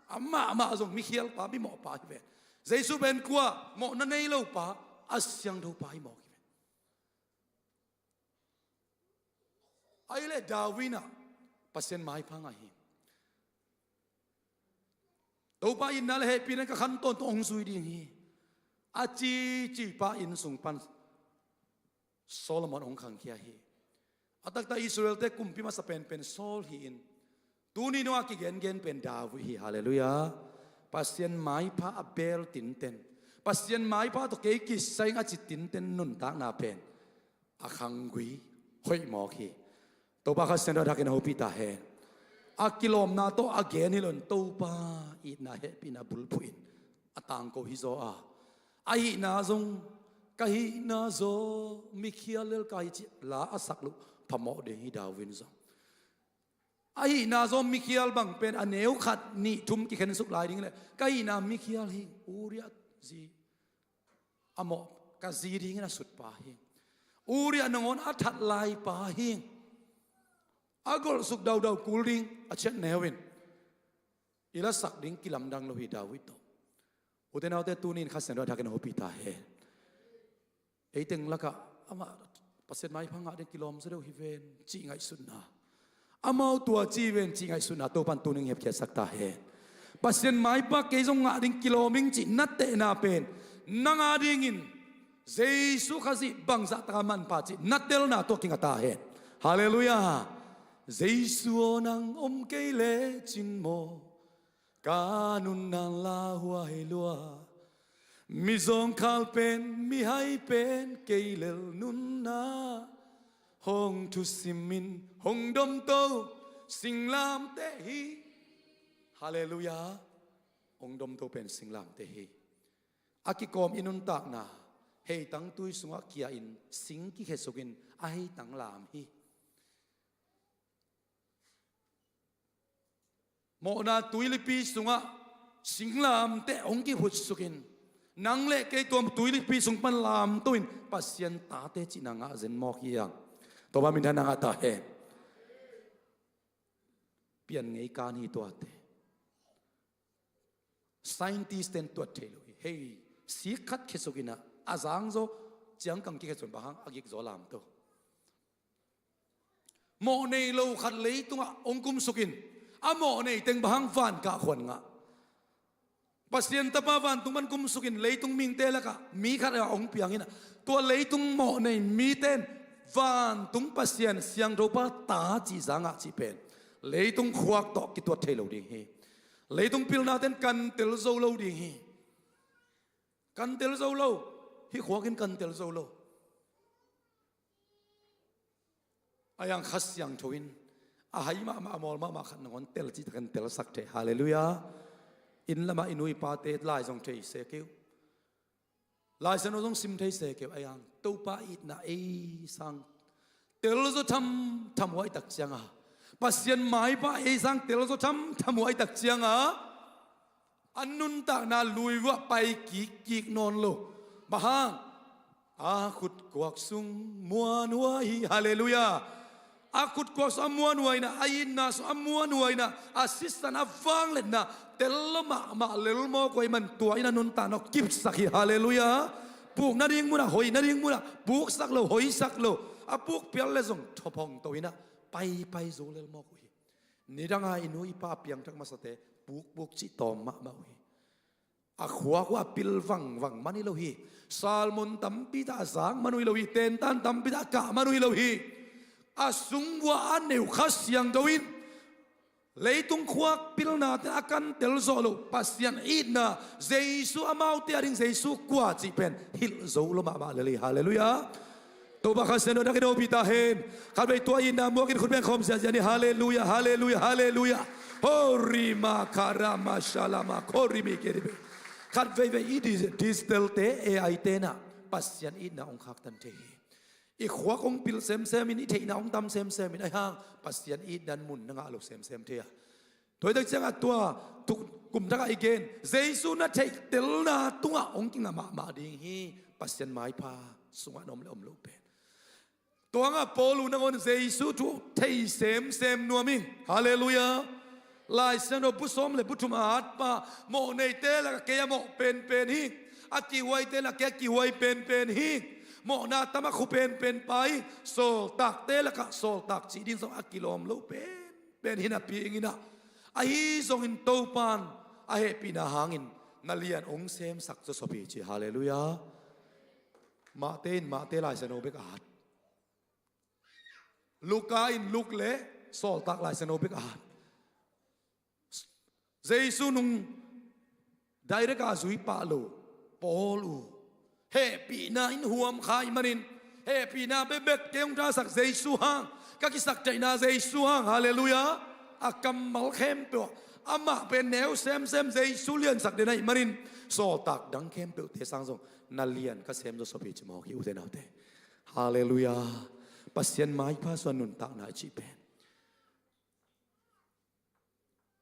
Amah, amah zong mikhial pa, mimawh pa hi ve. Jesu pen kua? Mawhna nei lo pa, a siangtho pa hi mawk hi ve. Ahih leh David in ah Pasian maipha ngah hi. Topa itna le hehpihna in ka khan tawntung hong zui ding hi, a cici pa inn sung pan Solomon hong khangkhia hi. A taktak Israelte kumpi masa penpen Saul hi-in, tuni nungah kigengen pen David hi. Halleluiah. Pasian maipha a beel tinten, Pasian maipha tawh kei kisai ing a ci tinten nuntakna pen a khanggui hoih mawk hi. Topa Kha Siangtho in a thak in a hopih ta hen. A kilawmna tawh a gen hi loin Topa itna hehpihna bulphuh in a tangko hi zaw a, a hihna zong, ka hihna zaw mikhial lel ka hi, ci la a sak loh phamawh ding hi. David in zong a hihna zaw mikhial bang pen a neu khat nih thum kikhensuk lai ding leh, ka hihna mikhial hi, Uriah zi a mawh ka zi dingin a sut pa hi. Uriah nangawn a that lai pa hi. A golhsuk daudau kul ding a ciat neu in i lasak ding kilamdang lo hi David tawh. Ute naute, tuni in Kha Siangtho in a thak in a hopih ta hen. Ei teng lakah amah Pasian maipha ngah ding kilawm zaw deuh hi ven, cih ngaihsutna, amau tua ci ven, cih ngaihsutna Topa in tuni in hepkhiatsak ta hen. Pasian maipha kei zong ngah ding kilawm ing cih na tehna pen nang a dingin Jesu Khazih bangzah taka manpha cih na telna tawh kinga ta hen. Halleluiah. Jesu aw, nang om kei lecin maw ka nunna lauhuai lua. Mizawngkhal pen, mihai pen kei lel nunna hong thusim in, hong domto singlamteh hi. Halleluiah. Hong domto pen singlamteh hi. A kikawm i nuntakna heitang tui sungah kia-in sing kikhesukin a heitang lam hi. Mawhna tuilipi sungah singlamteh hong kiphutsukin, nang le kei tua tuilipi sung pan lamto in Pasian tate cihna ngah zen mawk hi hang. Topa minthanna ngah ta hen. pian ngei kan hi tuate. Scientist ten tuat thei lo hi. Hei, sik khat khesuk inah a zang zaw ciangkang kikhesuk in bang hang a gik zaw lam to. Mawh nei lo khat leitungah hong kumsukin a mawh nei teng bang hang van kah khuan ngah. Pasian Tapa vantung pan kumsukin leitung mite lakah mi khat a hong piangin ah tua leitung mawh nei mite in vantung Pasian Siangthopa ta cih zangah cih pen leitung khuak tawh kituat thei lo ding hi. Leitung pilna ten kan tel zo lo ding hi. Kan tel zo lo. Hih khuak in kan tel zo lo. A yang Kha Siangtho in a hai mahmah a mawl mahmah khat nangawn tel cih takin telsak thei. Halleluiah. Inn lamah i nu i pate lai zong thei se keuh. Lai Siangtho zong sim thei se keuh. A yang Topa itna ei sang tel zaw thamtham huai tak cianga Pasian maipa ei sang tel zaw thamtham huai tak cianga a nuntakna lui vuah pai kikkik nawn lo. Bang hang? A khutkuak sung muanhuai hi. Halleluiah. A khutkuak sung a muanhuaina, a itna sung a muanhuaina, a sisan a vangliatna tel lo mahmah lelmawk huai man tua in a nuntakna kipsak hi. Halleluiah. Puk nading munah, hoi nading munah puksak lo, hoisak lo. A puk pial le zong thophong to inah paipai zo lelmawk uh hi. Nidanga i nu i pa a piangthak masate pukpuk cih tawm mahmah uh hi. A khuak uh a pil vangvang man hi lo hi. Salmon tampi tah a zak man uh hi lo hi. Tentan tampi tah a kah man uh hi lo hi. A sung uh a neu Kha Siangtho in leitung khuak pilna ten a kan tel zawh loh Pasian itna Jesu amaute a ding Jesu kua cih pen hilh zo lo mahmah lel hi. Halleluiah. Topa Kha Siangtho na kinopi ta hen. Khatvei tua itna muakin khut beng khawm ziahziah ni. Halleluiah, halleluiah, halleluiah. Horima karama shalama korimi keribe. Khatveivei i di- digital te A I te na Pasian itna hong khaktan thei hi. I khuak hong pil semsem in i theihna hong tam semsem in ahi hang Pasian itna mun na ngah lo semsem thei a. Tua hi tak ciangah tua kum takah i gen Jesu na theihtelna tungah hong kingah mahmah ding hi. Pasian maipha sungah na om le om loh pen. Tua hangah Paul uh nangawn Jesu thu thei semsem nuam ing. Halleluiah. Lai Siangtho bu sawm le bu thum a atpa mawh neite lakah kei a mawh penpen hi. A kihuaite lakah kei a kihuai penpen hi. Mawhna tam a khu penpen pa hi. Sawltakte lakah sawltak cih ding zong a kilawm lo pen pen hi napi inginah ahi zongin Topan a hehpihna hangin na lian hong semsak zawsop hi ci. Halleluiah. Mahte in Mahte Lai Siangtho bek a at. Luka in Luk le Sawltak Lai Siangtho bek a at. Jesu nung direct a zui pah lo Paul uh hehpihna in huam kha ahih manin hehpihna bekbek kei hong thasak Jesu hang ka kisaktheihna Jesu hang. Halleluiah. A kammal khempeuh ah amah pen neu semsem Jesu liansak den ahih manin sawltak dang khempeuhte sang zong na lian ka sem zawsop hi ci mawk hi ute naute. Halleluiah. Pasian maipha sung a nuntakna i cih pen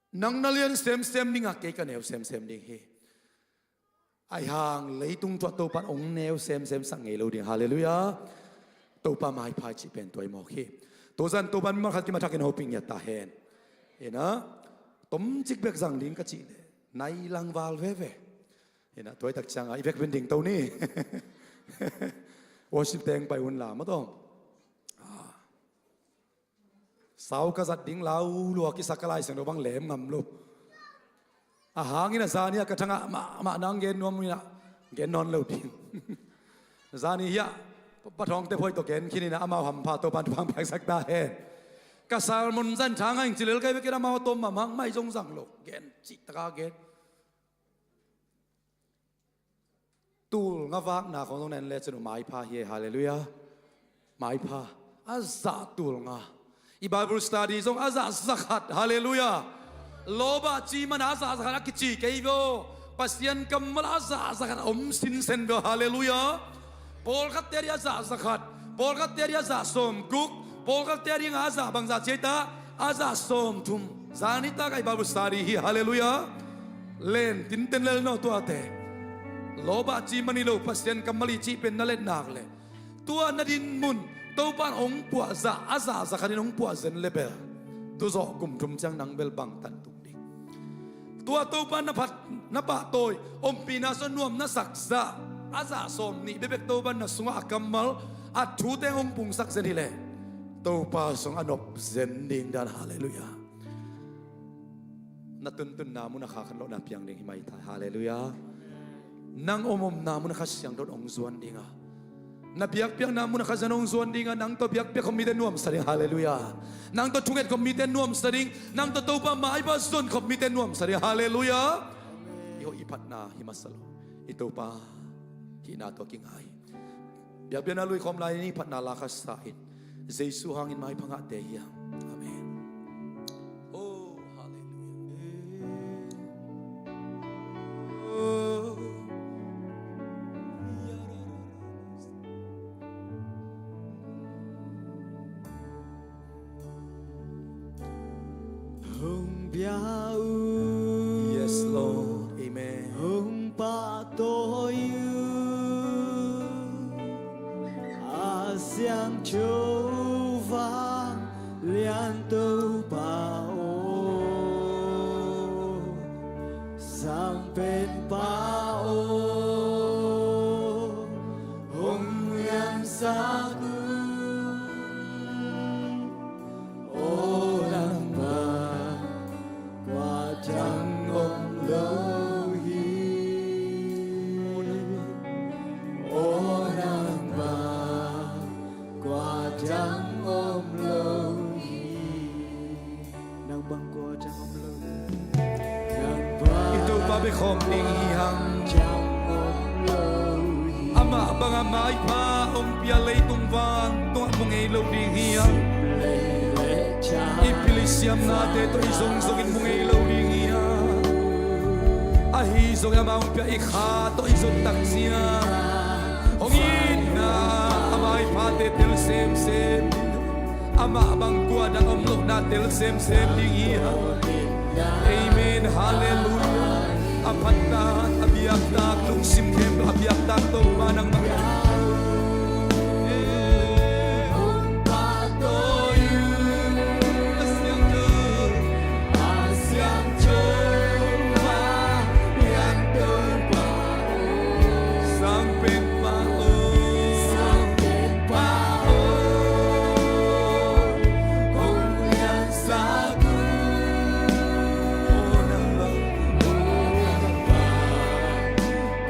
nang na lian semsem dingah kei ka neu semsem ding hi. Ahi hang leitung tuah Topan hong neu semsem sak ngei lo ding. Halleluiah. Topa maipha i cih pen tua i mawk hi. Tuzan Topan mimal khat kimathakin hopih ngiat ta hen. Inah tomcik bek zang ding ka cih leh nai langval veve. Inah tua hi tak ciangah i vekpin ding to ni. Worship teng pai un la maw tawh. Sau ka zat ding lau lua kisak ka Lai Siangtho bang lem ngam lo. A hangin a zani a ka thangah mahmah nang gen nuam inah gen nawn lo ding. Zani hiah Pa Thawngte Phuai tawh gen khin inah amau hampha Topan thupha piaksak ta hen. Ka sermon zan thang a ing ci lel kai vekin amau a tawm mahmah mai zong zang lo gen cih taka gen. Tul nga vakna khong zong na en lecin uh maipha hi. Halleluiah. Maipha a zah tul nga. I Bible study zong a zah zakhat. Halleluiah. Lawbah ci mana a zah zakhat a kici kei veo. Pasian kammal a zah zakhat a om sinsen veo. Halleluiah. Pawlkhatte a dih a zah zakhat, pawlkhatte a dih a zah sawmguk, pawlkhatte a dih a zah bangzah ci ei ta a zah sawmthum. Zani tak a i Bible study hi. Halleluiah. Len tinten lel no tuate. Lawbah ci mani lo Pasian kammal i cih pen na let nak le tua na din mun Topan hong puah zah a zah zakhatin hong puah zen le bel Tu zawh kum thum ciang nang bel bangtan tung ding. Tua Topa na phat, na pahtawi, ompihna sung nuam na saksa, a zah sawm nih bekbek Topa na sungah a kammal, a thute hong pungsak zen hileh Topa sung a nop zen ding dan. Halleluiah. Na tuntunna mun a kha khat loh na piang ding hi maithai. Halleluiah. Nang om omna mun a Kha Siangtho in hong zuan ding a, na biakpiakna mun a Kha Siangtho in hong zuan ding a, nang tawh biakpiak khop mite nuamsa ding. Halleluiah. Nang tawh thunget khop mite nuamsa ding. Nang tawh Topa maipha zon khop mite nuamsa ding. Halleluiah. I hoih i phatna hi masa lo. I Topa hihna tawh kingai. Biakpiakna lui khawm lai ni, phatna la kha sa in. Jesu hangin maipha ngahte hi hang. Amen. Oh, halleluiah. Hong pia uh. Yes, Lord. Amen. Hong pahtawi uh. A siangtho vanglian Topa aw, Sang Penpa aw, hong liansak un. Aw Nangma, kua dang om lo hi. Aw Nangma, kua dang om lo hi. Nang bang kua dang om lo hi. I Topa bek khawm ding hi hang. Amah bang a maipha hong pia leitung vantungah mu ngei lo ding hi hang. I pilsiamnate tawh i zongzong in mu ngei lo ding hi hang. Ahi zongin amah hong pia i Kha tawh i zong tak ciang hong itna a maiphate tel semsem. Amah bang kua dang om lohna tel semsem ding hi hang. Amen. Halleluiah. A phattak, a biaktak, lungsim khempeuh a biaktak Topa nangmah. Sang Penpa aw, Sang Penpa aw, kong liansak un. Aw Nangma,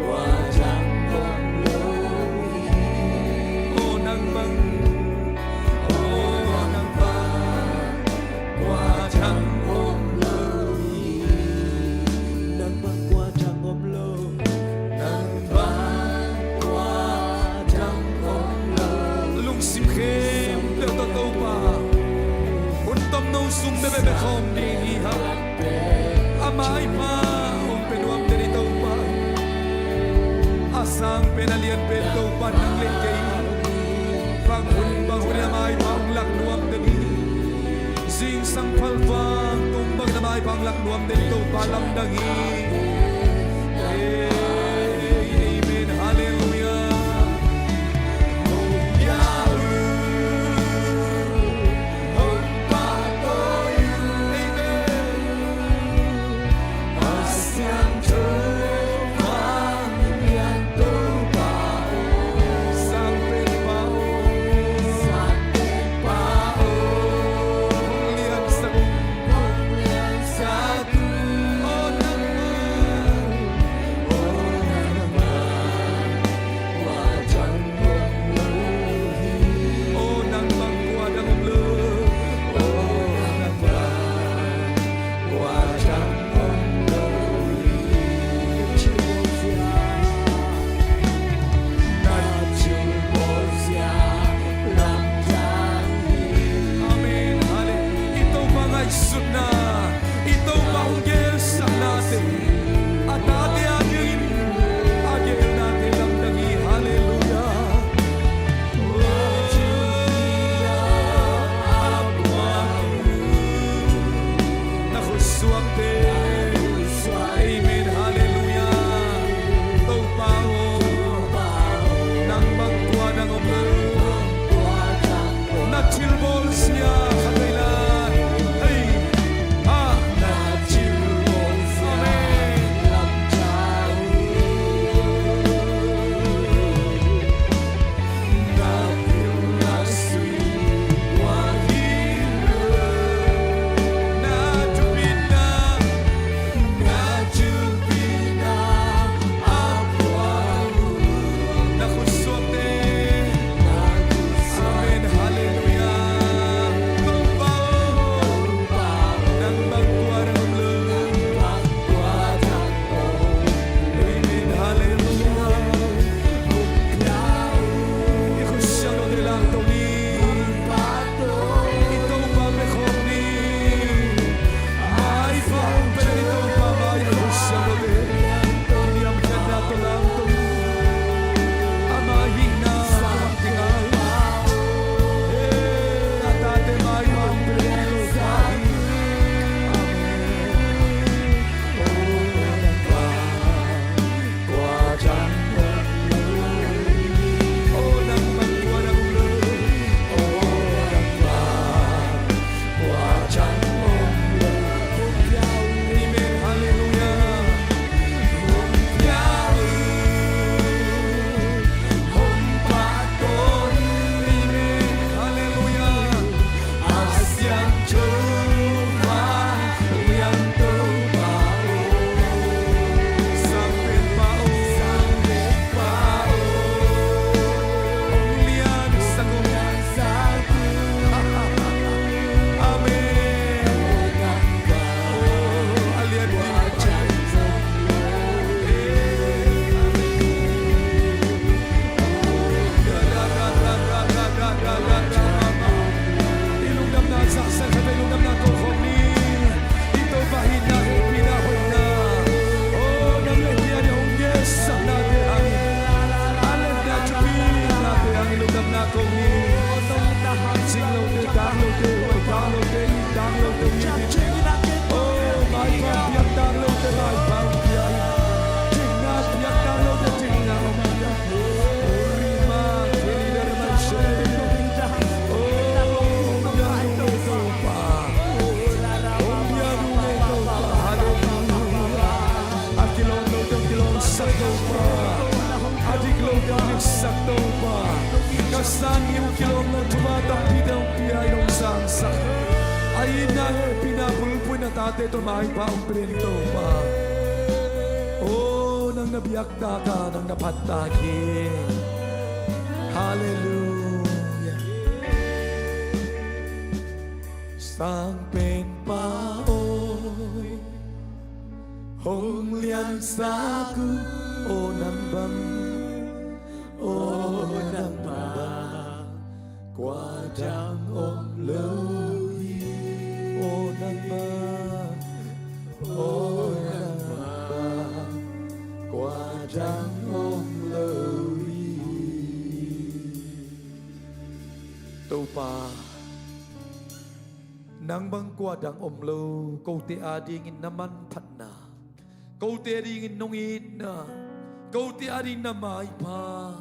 kua dang om lo hi. Aw Nangma, aw Nangma, kua dang om lo hi. Nang bang kua dang om lo. Nang bang kua dang om lo. Lungsim khempeuh tawh Topa, hun tomno sung bekbek a om ding hi hang. A maipha hong pia nuam den hi Topa. A sang pen a lian pen Topa nang le kei. Bang hun bang hun in a maipha hong lak nuam den hi. Zingsang phalvang tung bangin a maipha hong lak nuam den Topa lamdang hi. Amen. Halleluiah. Hong pia un, hong pahtawi un. Amen. A siangtho vanglian Topa aw, Sang Penpa aw, Sang Penpa aw, hong liansak un, hong liansak un. Aw Nangma, Hong itsak Topa, ka sangin hong kilawm lo thupha tampi te hong pia in hong zangsak. A itna hehpihna bulphuh in a tate tawh maipha hong pia in Topa. O nang na biak tak a, nang na phat tak hi. Halleluia. Sangpenpa aw, hong liansak uh aw nang bang, aw nang bang, kua dang om lo hi. Aw nang bang, aw nang bang, kua dang om lo hi. Topa, nang bang kua dang om lo, kote adingin na manphatna, kote adingin nong itna, kote adingin na maipha.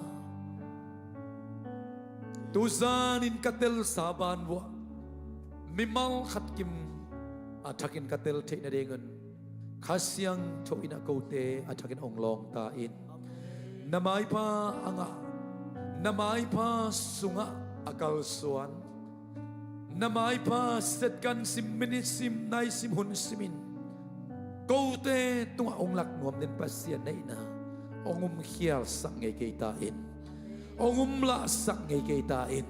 Tuzanin ka telsa ban uah mimal khat kim a thakin ka tel theih nadingun Kha Siangtho in a kote a thakin hong lawng ta in. Na maipha a ngah, na maipha sungah a kalsuan, na maipha second sim, minute sim, nai sim, hun simin kote tungah hong lak nuam den Pasian na hihna hong umkhialsak ngei kei ta in. Hong umlahsak ngei kei ta in.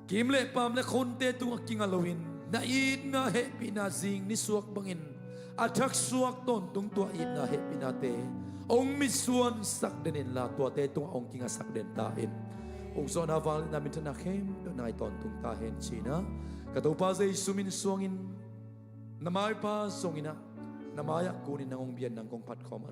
Kim le pam le khonte tungah kinga loin na itna hehpihna zing nisuak bangin a thaksuak tawntung tua itna hehpihnate hong mitsuansak den inla tuate tungah hong kingasak den ta in. Ukzawhna vangliatna minthanna khempeuh nai tawntung ta hen ci-in ah ka Topa Jesu min suangin na maipha zongin ah na mai-ah kunin nang hong biak, nang kong phat khawm.